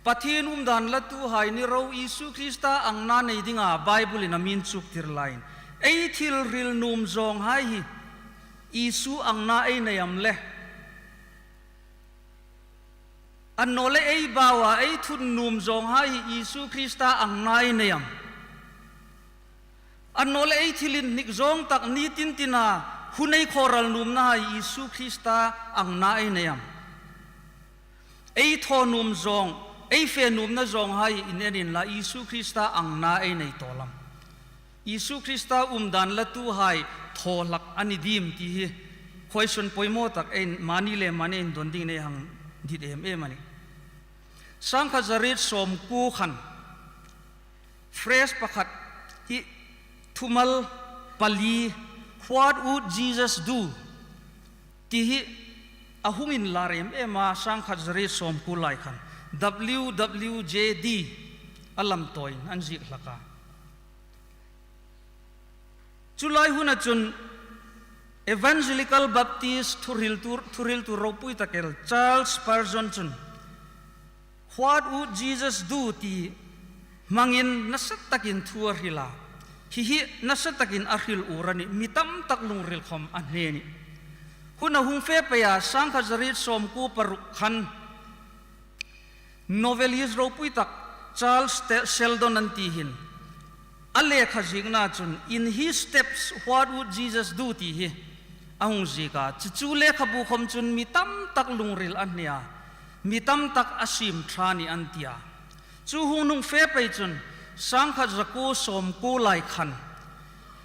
Pathien umdan latuhai ni ro, Isu Krista angna nei dinga Bible-in a mi inchuktir laiin ei thil hril nuom zawnghai hi Isu angna ei nei am le? Annawleh ei baua ei thut nuom zawnghai hi Isu Krista angna ei nei am? Annawleh ei thil inhnik zawng tak ni tin tina hun ei khawral nuomna hai Isu Krista angna ei nei am? Ei thaw nuom zawng, ei fe nuomna zawnghai hi in en inla Isu Krista angna ei nei tawl am? Isu Krista umdan latuhai thaw hlak a ni diem ti hi question poimaw tak ei mani le mani indon dingin ei hang dit em em a nih. Sangkhat zariet sawmkuo khan phrase pakhat hi thumal pali, "What would Jesus do?" ti hi a hung inlar em em a, sangkhat zariet sawmkuo lai khan W W J D a lamtawin an ziek hlak a. Chu lai huna chun Evangelical Baptist thuhriltu, thuhriltu ropui tak el Charles Spurgeon chun, "What would Jesus do?" ti hmangin nasa takin thu a hril a. Hi hi nasa takin a hril ur a nih, mi tam tak lungril khom a hne a nih. Hun a hung fe pei a, sangkhat zariet sawmkuo paruk khan novelist ropui tak Charles Te-, Sheldon an ti hin a lekha ziekna chun, "In His Steps, What Would Jesus Do?" ti hi a hung ziek a. Chu chu lekhabu khom chun mi tam tak lungril a hne a, mi tam tak a siem ṭha a nih an ti a. Chu hun hung fe pei chun sangkhat zakuo sawmkuo lai khan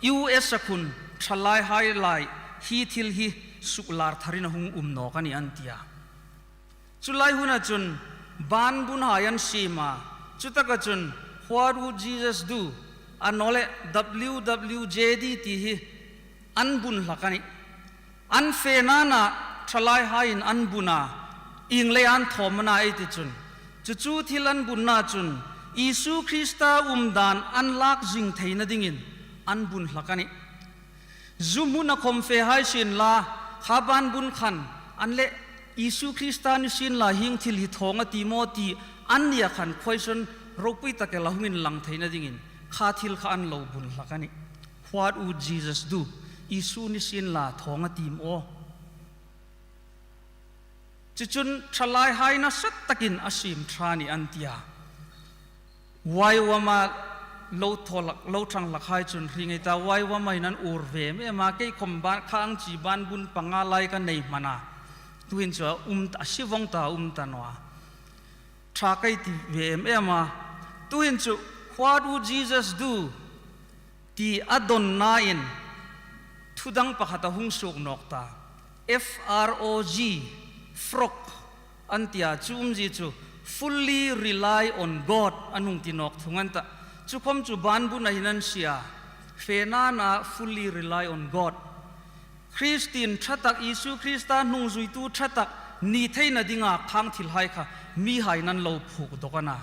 U S a khun thalaihai lai hi thil hi suklar tharin a hung um nawk a nih an ti a. Chu lai huna chun banbunhai an siem a, chu taka chun, "What would Jesus do?" annawleh W W J D ti hi an bun hlak a nih. An fena na thalaihaiin an bun a, ieng leiin an thawm a na ei ti chun, chu chu thil an bunna chun Isu Krista umdan an lak zing theina dingin an bun hlak a nih. Zu hmuna khom fehai sienla, kha banbun khan an le, "Isu Krista ni sienla hieng thil hi thaw a ti maw?" ti an nia khan question ropui tak el a hung inlang theina dingin kha thil kha an lo bun hlak a nih. "What would Jesus do?" Isu ni sienla thaw a ti maw? Chu chun thalaihai nasa takin a siem ṭha a nih an ti a. Y WAM-a lo thaw hlak, lo ṭhang hlakhai chun hre ngei ta, Y WAM-a hin an ur ve em em a, kei khom ban, kha ang chi banbun panga lai ka nei hman a. Tuhin chu a um ta, a si vong ta, a um ta naw a. Ṭha kei ti ve em em a. Tuhin chu, "What would Jesus do?" ti a dawnnain thu dang pakhat a hung suok nawk ta. F R O G, frog an ti a, chu umzie chu, "Fully rely on God," an hung ti nawk thung an ta. Chu khom chu banbuna hin an sie a, fena na, "Fully rely on God." Kristien ṭha tak, Isu Krista hnungzuitu ṭha tak ni theina dinga khang thilhai kha mihaiin an lo phuok dawk a na.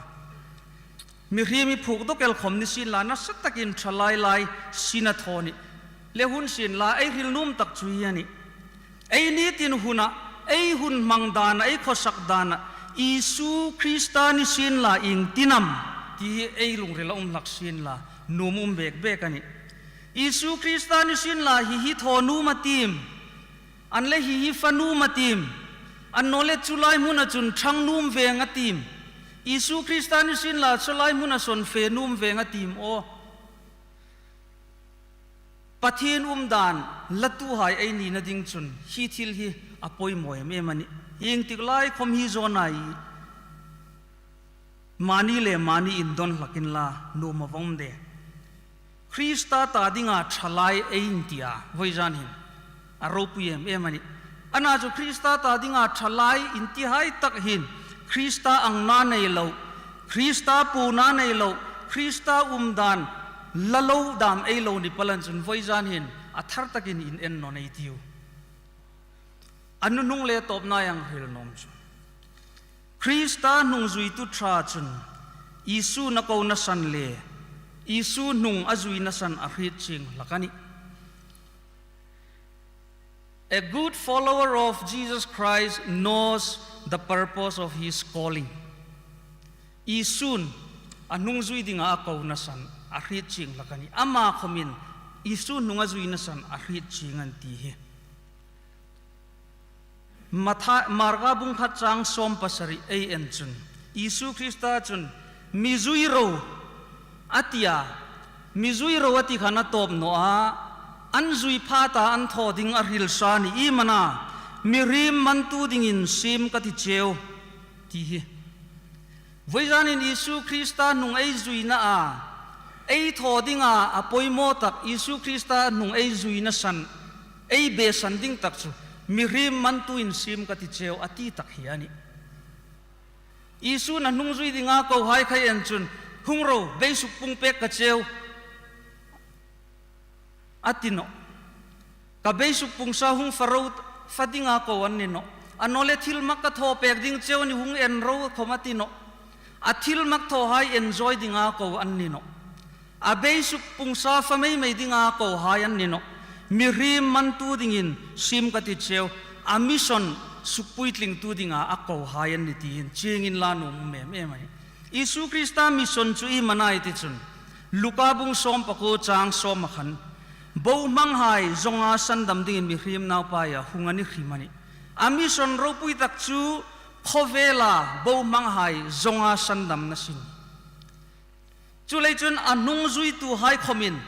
Mihriem mi phuok dawk el khom ni sienla, nasa takin thalai lai sin a thaw a nih. Le hun sienla, ei hril nuom tak chu hi a nih. Ei nitin huna, ei hun hmang dana, ei khawsak dana, "Isu Krista ni sienla ieng tin am?" ti hi ei lungrila um hlak sienla, nuom um bek bek a nih. "Isu Krista ni sienla hi hi thaw nuom a tiem? An le hi hi fa nuom a tiem? Annawleh chu lai hmuna chun ṭhang nuom veng a tiem? Isu Krista ni sienla chu lai hmuna sawn fe nuom veng a tiem aw?" Pathien umdan latuhai ei nina ding chun hi thil hi a poimaw em em a nih. Ieng tik lai khom hi zawnga mani le mani indon hlak inla, nuom a vong de. Krista ta dinga thalai ei inti a, vawizan hin a ropui em em a nih. Ana chu Krista ta dinga thalai intihai tak hin, Krista angna nei lo, Krista puona nei lo, Krista umdan la lo dam ei lo ni palan chun vawizan hin a thar takin in en naw ei tiu. A nunung le tawpna ei hang hril nuom chu, Krista hnungzuitu ṭha chun Isu a kona san le Isu hnung a zuina san a hriet chieng hlak a nih. A good follower of Jesus Christ knows the purpose of his calling. Isun a hnungzui dinga a kona san a hriet chieng hlak a nih. Ama khomin Isu hnung a zuina san a hriet chieng an ti hi. Matha-, Marka bung khat chang sawm pasari ei en chun, Isu Krista chun, "Mi zui ro," a ti a, "Mi zui ro," a ti khan a tawp naw a, "An zui pha ta an thaw ding a hril sa ni i mana, mihriem mantu dingin siem ka ti cheu," ti hi. Voizanin Isu Krista hnung ei zuina a, ei thaw dinga a poimaw tak Isu Krista hnung ei zuina san, ei beisei ding tak chu, mihriem mantuin siem ka ti cheu a ti tak hi a nih. Isun a hnung zui dinga kohai kha en chun, "Hung ro, beisei pung pek ka cheu," a ti nawh. "Ka beisei pung sa hung fa ro, fa dinga ko an ni nawh. A naw leh thilmak ka thaw pek ding cheu ni, hung en ro," khom a ti nawh. A thilmak thawhai enjoy dinga ko an ni nawh. A beisei pung sa fa mei mei dinga kohai an ni nawh. Mihriem mantu dingin siem ka ti cheu. A mission sukpuitlingtu dinga a kohai an ni tiin chieng inla nuom em em a nih. Isu Krista mission chu i mana i ti chun, Luka bung sawm pakuo chang sawm a khan, "Bohmanghai zonga sandam dingin mihriem naupaia hung a ni hrim a nih." A mission ropui tak chu khawvela bohmanghai zonga sandamna sin. Chuleiin chun a hnung zuituhai khomin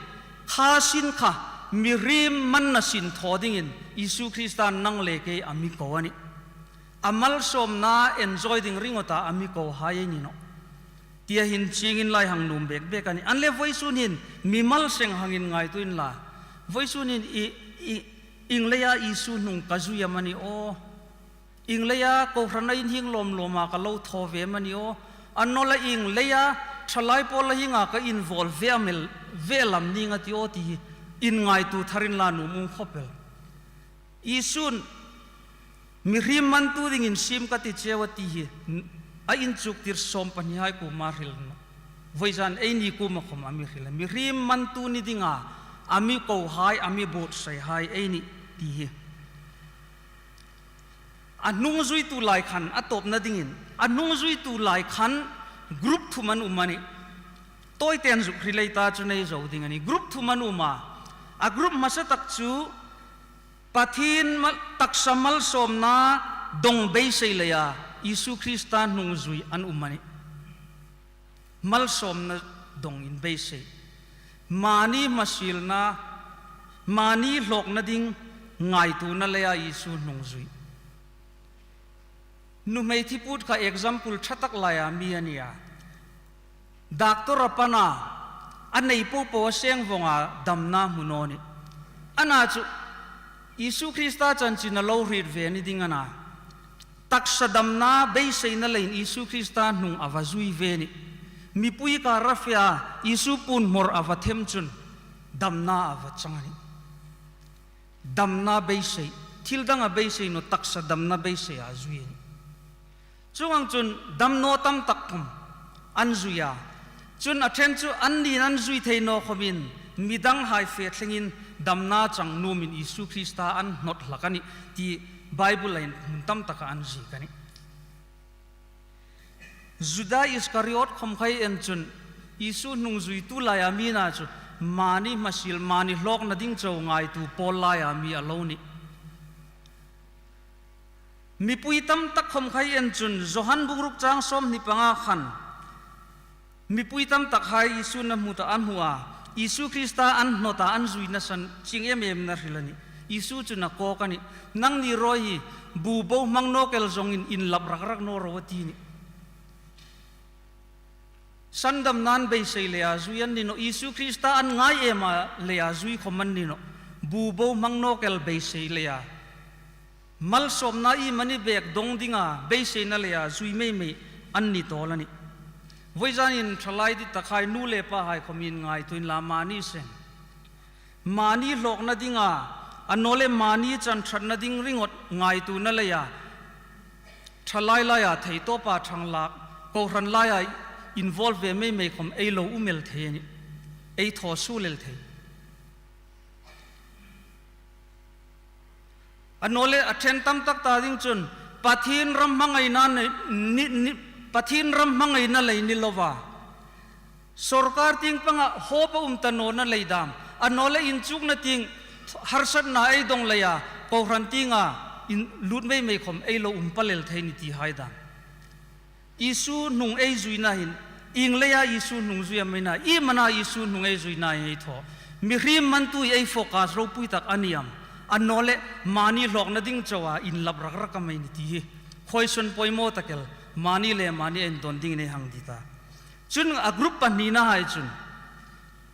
kha sin kha, mihriem manna sin thaw dingin Isu Krista nang le kei a mi ko a nih. A malsawmna enjoy ding ringawta a mi kohai ei ni nawh. Tia hin chieng inla hang nuom bek bek a nih. An leh voisun hin mimal seng hangin ngaituo inla. Voisun hin i, i, ieng leia Isu hnung ka zui am a ni aw? Ieng leia kohrana inhing lawm lawma ka lo thaw ve am a ni aw? A naw leh ieng leia thalai pawla hienga ka involve ve am el, ve lam ning a ti aw ti hi. Inngaituo thar inla nuom um khawp el. Isun, "Mihriem mantu dingin siem ka ti cheu," a ti hi, a inchuktir sawm pahnihai kuoma hril nawh. Voizan eini kuoma khom a mi hril a. Mihriem mantu ni dinga a mi kohai, a mi buotsaihai ei nih ti hi. A hnung zuitu lai khan, a tawpna dingin, a hnung zuitu lai khan group thum an um a nih. Tawiten zuk hril ei ta chu nei zo ding a nih. Group thum an um a. A group hmasa tak chu Pathien mal-, taksa malsawmna dong beisei leia Isu Krista hnung zui an um a nih. Malsawmna dongin beisei. Mani hmasilna, mani hlawkna ding ngaituona leia Isu hnung zui. Nuhmei thiput kha example ṭha tak laia mi a nih a. Doctor-a pana, a nei popo a seng vonga damna hmu naw nih. Ana chu, Isu Krista chanchin a lo hriet ve ni ding a na. Taksa damna beiseina leiin Isu Krista hnung a va zui ve nih. Mipui kara fea Isu puon hmawr a va them chun damna a va chang a nih. Damna beisei, thil danga beisei naw, taksa damna beisei a zui a nih. Chuong ang chun dam naw tam tak khom an zui a. Chun a ṭhen chu anni'n an zui thei naw khomin midanghai fe thlengin damna chang nuomin Isu Krista an hnawt hlak a nih ti Bible-a hmun tam taka an ziek a nih. Juda Iskariot khom kha ei en chun Isu hnung zuitu laia mi a na chu mani hmasil, mani hlawkna ding chau ngaituo pawl laia mi a lo nih. Mipui tam tak khom kha ei en chun Johan bung ruk chang sawmhni panga khan mipui tam takhai Isu a hmu ta, a hmu a, Isu Krista an hnawt a, an zuina san chieng em em a hril a nih. Isu chun a kawk a nih. Nangni rawi hi bu bohmang nawk el zongin inlap rak rak naw ro a ti nih. Sandamna beisei leia zui an ni nawh, Isu Krista an ngai ema leia zui khom an ni nawh. Bu bohmang nawk el beisei leia, malsawmna iemani bek dong dinga beiseina leia zui mei mei an ni tawl a nih. Voizanin thalai dit takhai nu le pahai khomin ngaituo inla mani seng. Mani hlawkna dinga, a naw leh mani chan ṭhatna ding ringawt ngaituona leia, thalai laia thei tawpa ṭhang lak, kohran laia involve ve mei mei khom ei lo um el thei a nih, ei thaw suol el thei. A naw leh a ṭhen tam tak ta ding chun, Pathien ram hmangaina nei, ni, ni, Pathien ram hmangaina lei ni lova, sawrkar tieng panga hawpa um ta nawna lei dam, a naw leh inchukna tieng harsatna ei dong leia, kohran tienga in lut mei mei khom ei lo um palel thei ni ti hai dan. Isu hnung ei zuina hin, ieng leia Isu hnung zui am ei na, iem ana Isu hnung ei zuina hin ei thaw. Mihriem mantu ei focus ropui tak a ni am. Annawleh mani hlawkna ding chauha inlap rak rak am ei ni ti hi. Khuoisun poimaw tak el, mani le mani indawn dingin ei hang ti ta. Chun a group pahnina hai chun,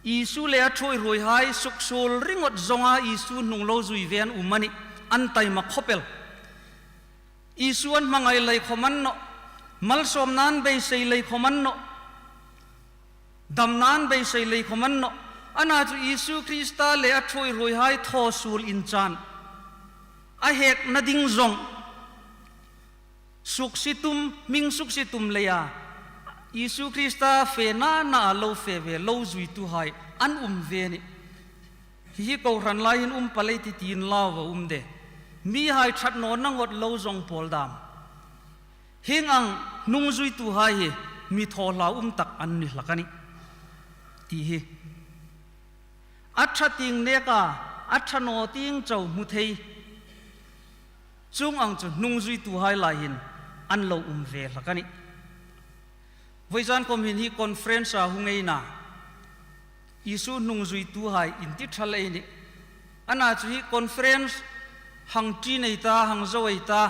Isu le a thuoiruoihai suksuol ringawt zawnga Isu hnung lo zui ve an um a nih, an taima khop el. Isu an hmangai lei khom an nawh, malsawmna an beisei lei khom an nawh, damna an beisei lei khom an nawh. Ana chu Isu Krista le a thuoiruoihai thaw suol inchan, a hekna ding zawng, suksitum, hming suksitum leia Isu Krista fena na a lo fe ve lo zuituhai an um ve a nih. Hi hi kohran lai hin um palei ti tiin lau va um de. Mihai ṭhat nawna ngot lo zawng pawl dam. Hieng ang hnung zuituhai hi mi thaw hlau um tak an ni hlak a nih ti hi. A ṭha tieng neka, a ṭha naw tieng chau hmu thei. Chuong ang chu hnung zuituhai lai hin an lo um ve hlak a nih. Voizan khom hin hi conference-a hung ei na, Isu hnung zuituhai inti ṭha lei a nih. Ana chu hi conference hang ṭi nei ta, hang zo ei ta,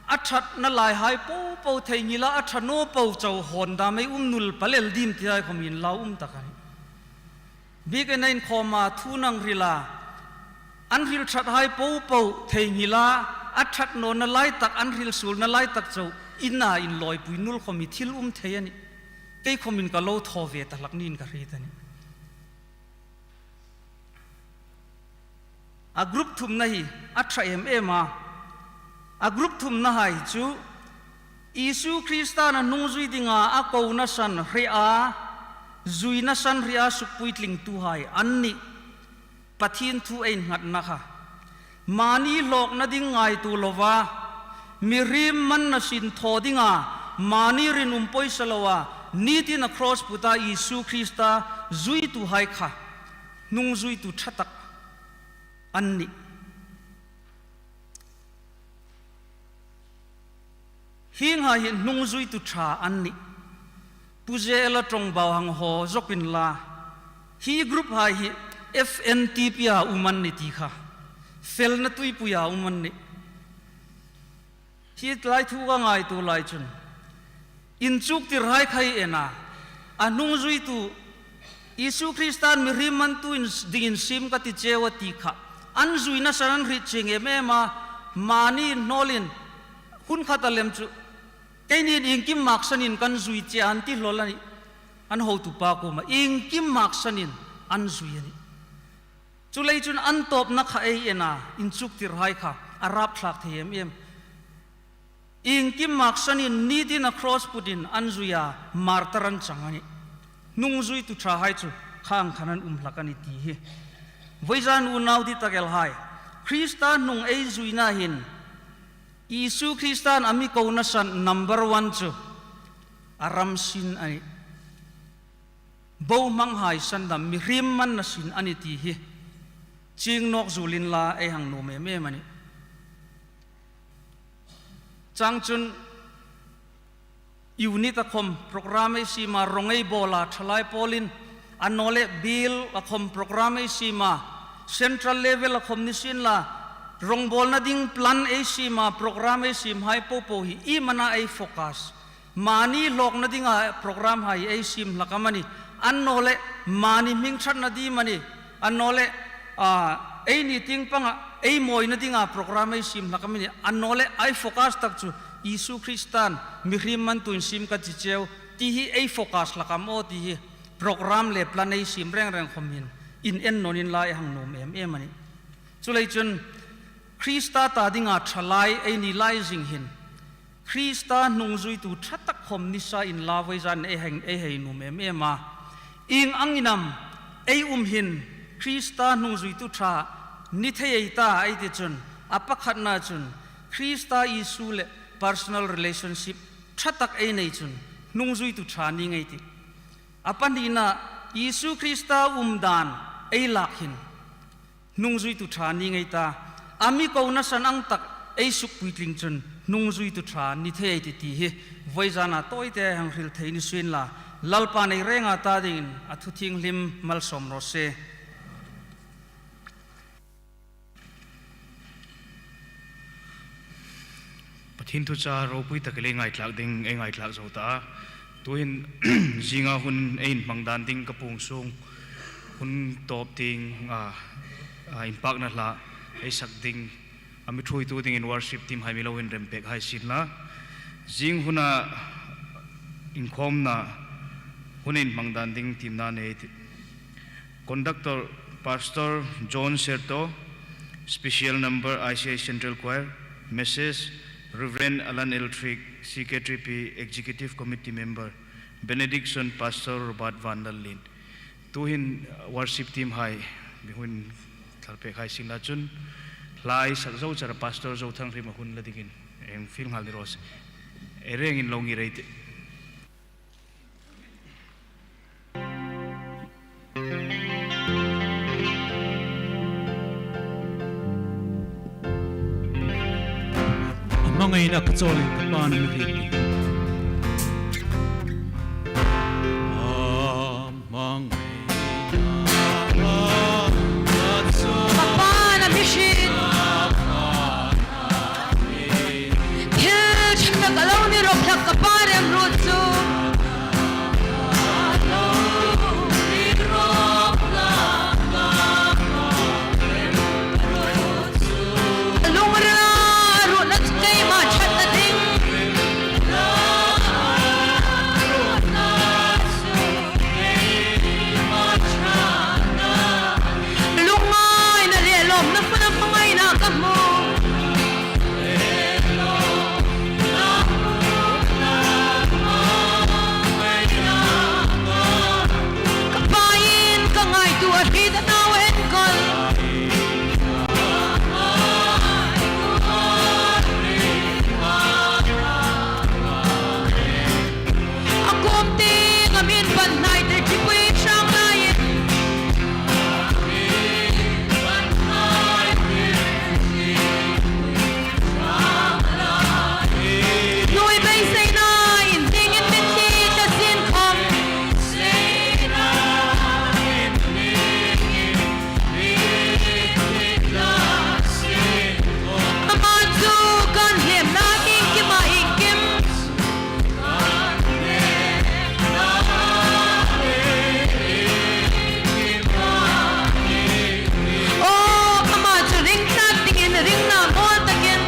a ṭhatna laihai po po theinghila, a ṭha naw po chau hawn dam ei um nul palel dim ti hai khom inlau um tak a nih. Biekina inkhawma thu an hrila, an hril ṭhathai po po theinghila, a ṭhat nawna lai tak, an hril suolna lai tak chau ina inlawipui nul khom hi thil um thei a nih. Kei khomin ka lo thaw ve ta hlak niin ka hriet a nih. A group thumna hi a ṭha em em a. A group thumna hai chu Isu Kristan a hnung zui dinga a kona san hre a, zuina san hre a sukpuitlingtu hai an nih. Pathien thu ei nghatna kha. Mani hlawkna ding ngaituo lova, mihriem manna sin thaw dinga, mani rinum poisa loa, nitina cross puta Isu Krista zuituhai kha hnung zuitu ṭha tak an nih. Hienghai hi hnung zuitu ṭha an nih. Pu J L-a ṭawngbau hang haw zok inla, hi group hai hi F N T P-a um an nih ti kha, felna tuipuia um an nih. Hi lai thu ka ngaituo lai chun, inchuktirhai kha ei en a, a hnung zuitu Isu Kristan mihriem mantu in, dingin siem ka ti cheu a ti kha, an zuina san an hriet chieng em em a, mani inhnawlin, hun khata lem chu, keinin iengkim maksanin kan zui che an ti hlawl a nih. An hotupa kuoma iengkim maksanin an zui a nih. Chuleiin chun an tawpna kha ei en a, inchuktirhai kha a rapthlak thei em em. Iengkim maksanin nitina cross putin an zuia, martar an chang a nih. Hnung zuitu ṭhahai chu khang khan an um hlak a nih ti hi. Voizan unau ditak el hai, Krista hnung ei zuina hin Isu Kristan a mi kona san number one chu a ram sin a nih. Bohmanghai sandam, mihriem manna sin a nih ti hi chieng nawk zuol inla ei hang nuom em em a nih. Chuongchun unit-a khom program ei siem a, rawng ei bawl a, ṭhalai pawlin, annawleh biel-a khom program ei siem a, central level-a khom ni sienla, rawngbawlna ding plan ei siem a, program ei siemhai po po hi iem ana ei focus? Mani hlawkna dinga program hai ei siem hlak am a nih, annawleh mani hming ṭhatna ding am a nih, annawleh, a, eini tieng panga ei mawina dinga program ei siem hlak am a nih, annawleh ei focus tak chu Isu Kristan mihriem mantuin siem ka ti cheu ti hi ei focus hlak am aw ti hi program le plan ei siem reng reng khom hin inen nawn inla ei hang nuom em em a nih. Chuleiin chun Krista ta dinga ṭhalai ei ni lai zing hin Krista hnung zuitu ṭha tak khom ni sa inla voizan ei hei, ei hei nuom em em a. Ieng angin am ei um hin Krista hnung zuitu ṭha ni thei ei ta ei ti chun, a pakhatna chun Krista Isu le personal relationship ṭha tak ei nei chun hnung zuitu ṭha ni ngei ei tih. A pahnina, Isu Krista umdan ei lak hin hnung zuitu ṭha ni ngei ei ta. A mi kona san ang tak ei suk puitling chun hnungzuitu ṭha ni thei ei tih ti hi vawizana tawite hang hril thei ni sienla, Lalpan ei renga ta dingin a thu thienghlim malsawm raw se. Pathien thu chu ropui tak ei ngaithlak ding, ei ngaithlak zo ta a. Tuhin zinga hun ei inhmang dan ding ka puong sung, hun tawp tieng, a, a, inpakna hla ei sak ding, a mi ṭhuoitu dingin worship team hai mi lo inrem pek hai sienla. Zing huna inkhawmna hun inhmang dan ding tiemna nei ei tih. Conductor, Pastor John Serto, special number, I C I Central Choir, message, Reverend Alan L Trick, C K T P Executive Committee member, benediction, Pastor Robert Van Lal Lin. Tuhin, uh, worship team hai, mi hung thlar pek hai sienla chun, hla ei sak zo chara Pastor Zothanghrima hun la dingin, ei fiel nghal ni raw se. Ei rengin lo ngir ei tih. A hmangaina ka chawlin ka pa'n a mi hriet. A hmangaina ka chawlin. Ka pa'n a mi hriet. Thil ṭha tak a lo ni rawp hlak ka pa remruot chu. Lungrila ruotna chu keima ṭhatna ding. Lungngaina le lawmna funa hmangaina ka hmu. Ka pa'n ka ngaituo a hriet a, nau enkawl. A kuom tieng a min pan hnai tir ṭhipui hrang laiin. Hnuoi beiseina in dingin min ti ta sien khawm. Ama chu kan hlemna iengkima iengkim. Aw, ama chu ring tlat dingin ringna mawl takin.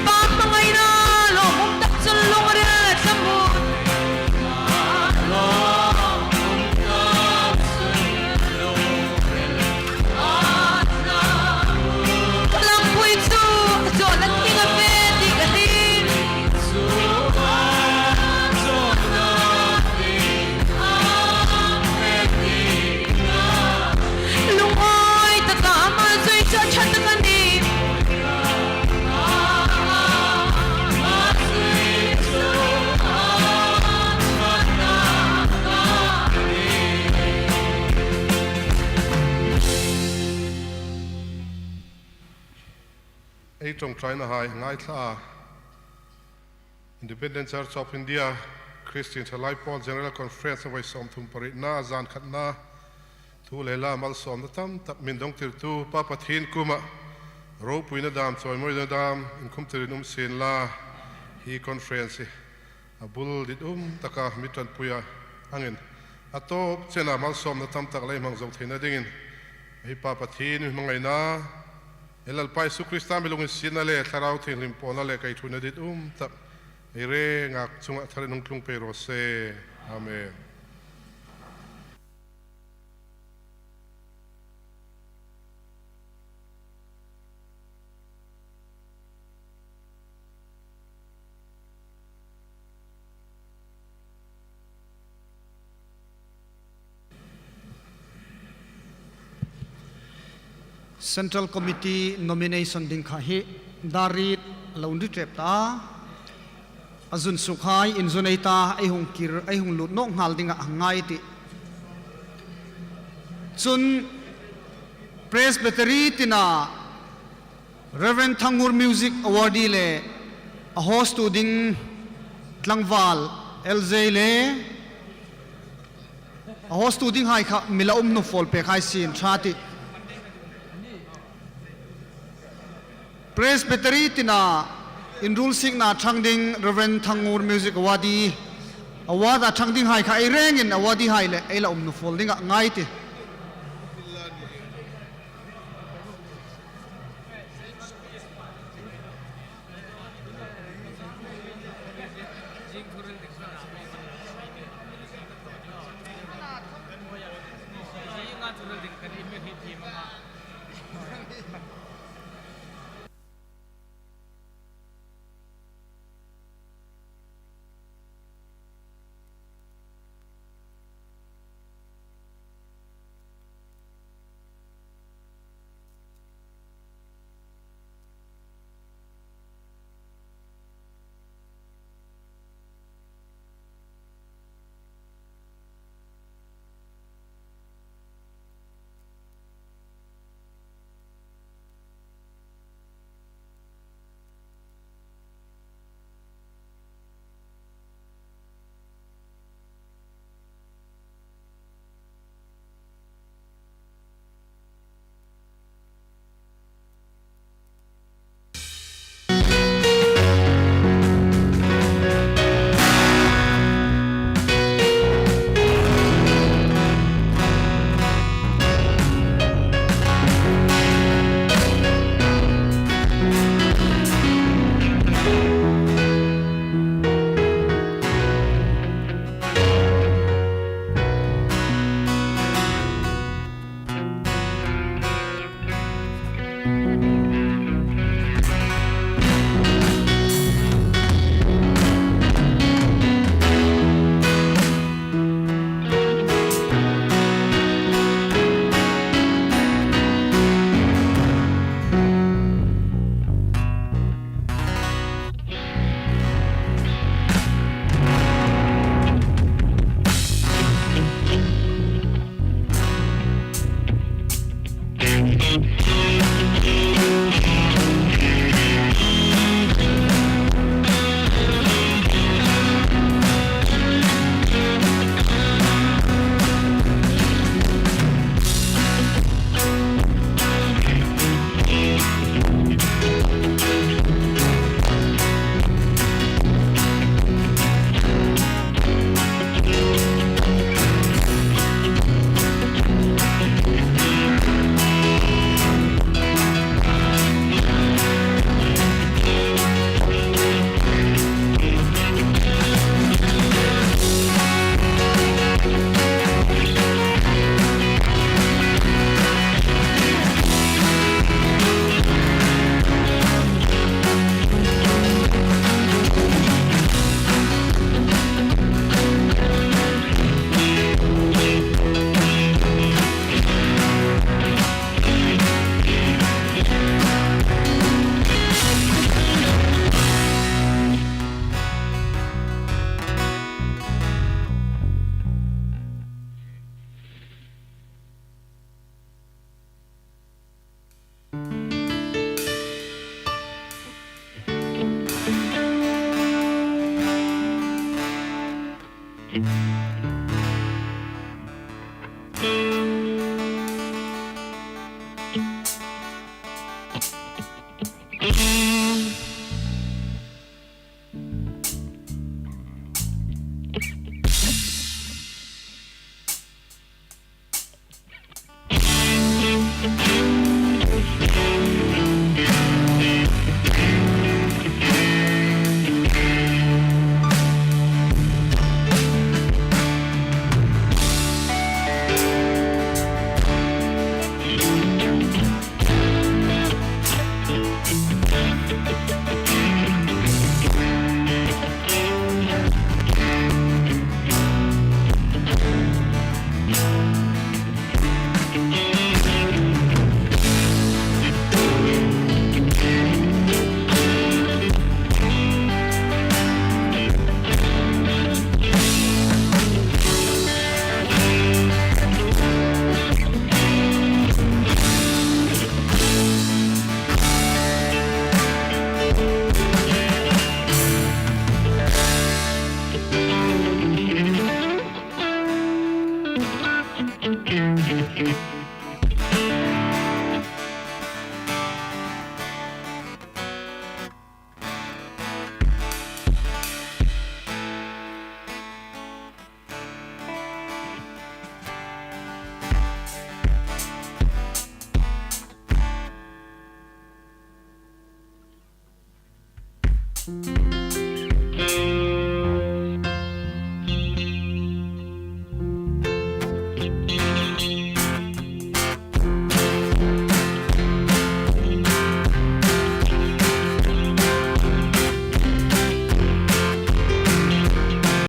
Pa hmangaina lawmum tak chun lungril a thlamuon. Ka lampui chu a chawlna tienga fe ti ka ti. Lungawi taka ama zui chu a ṭha tak a nih. Ei ṭawngṭainahai ngaithla a. Independent Church of India Christian Thalai Pawl General Conference a vawi sawmthum parietna, zan khatna, thu le la malsawmna tam tak min dawngtirtu Pa Pathien kuoma ropuina dam, chawimawina dam inkhumtirin um sien la, hi conference hi a bul ditum taka mi ṭanpuia angin a tawp chena malsawmna tam tak lei hmang zo theina dingin ei Pa Pathien mi hmangaina, ei Lalpa Isu Krista mi lunginsietna le Thlarau Thienghlim pawlna le kaithuoina ditum tak ei renga chunga tharin hung tlung pei raw se. Amen. Central Committee nomination ding kha hi dar riet lo ni ṭep ta. A zun sukhai inzun ei ta, ei hung kir, ei hung lut nawk nghal dinga ngai tih Chun Presbytery tina Reverend Thangngur Music Awardee le a host-tu ding tlangval L J le a host-tu dinghai kha mi la um hnu fawl pek hai sien ṭha tih. Presbytery tina inrulsikna ṭhang ding Reverend Thangngur Music Awardee, award-a ṭhang dinghai kha ei rengin awardee-hai le ei la um hnu fawl dingah ngai tih.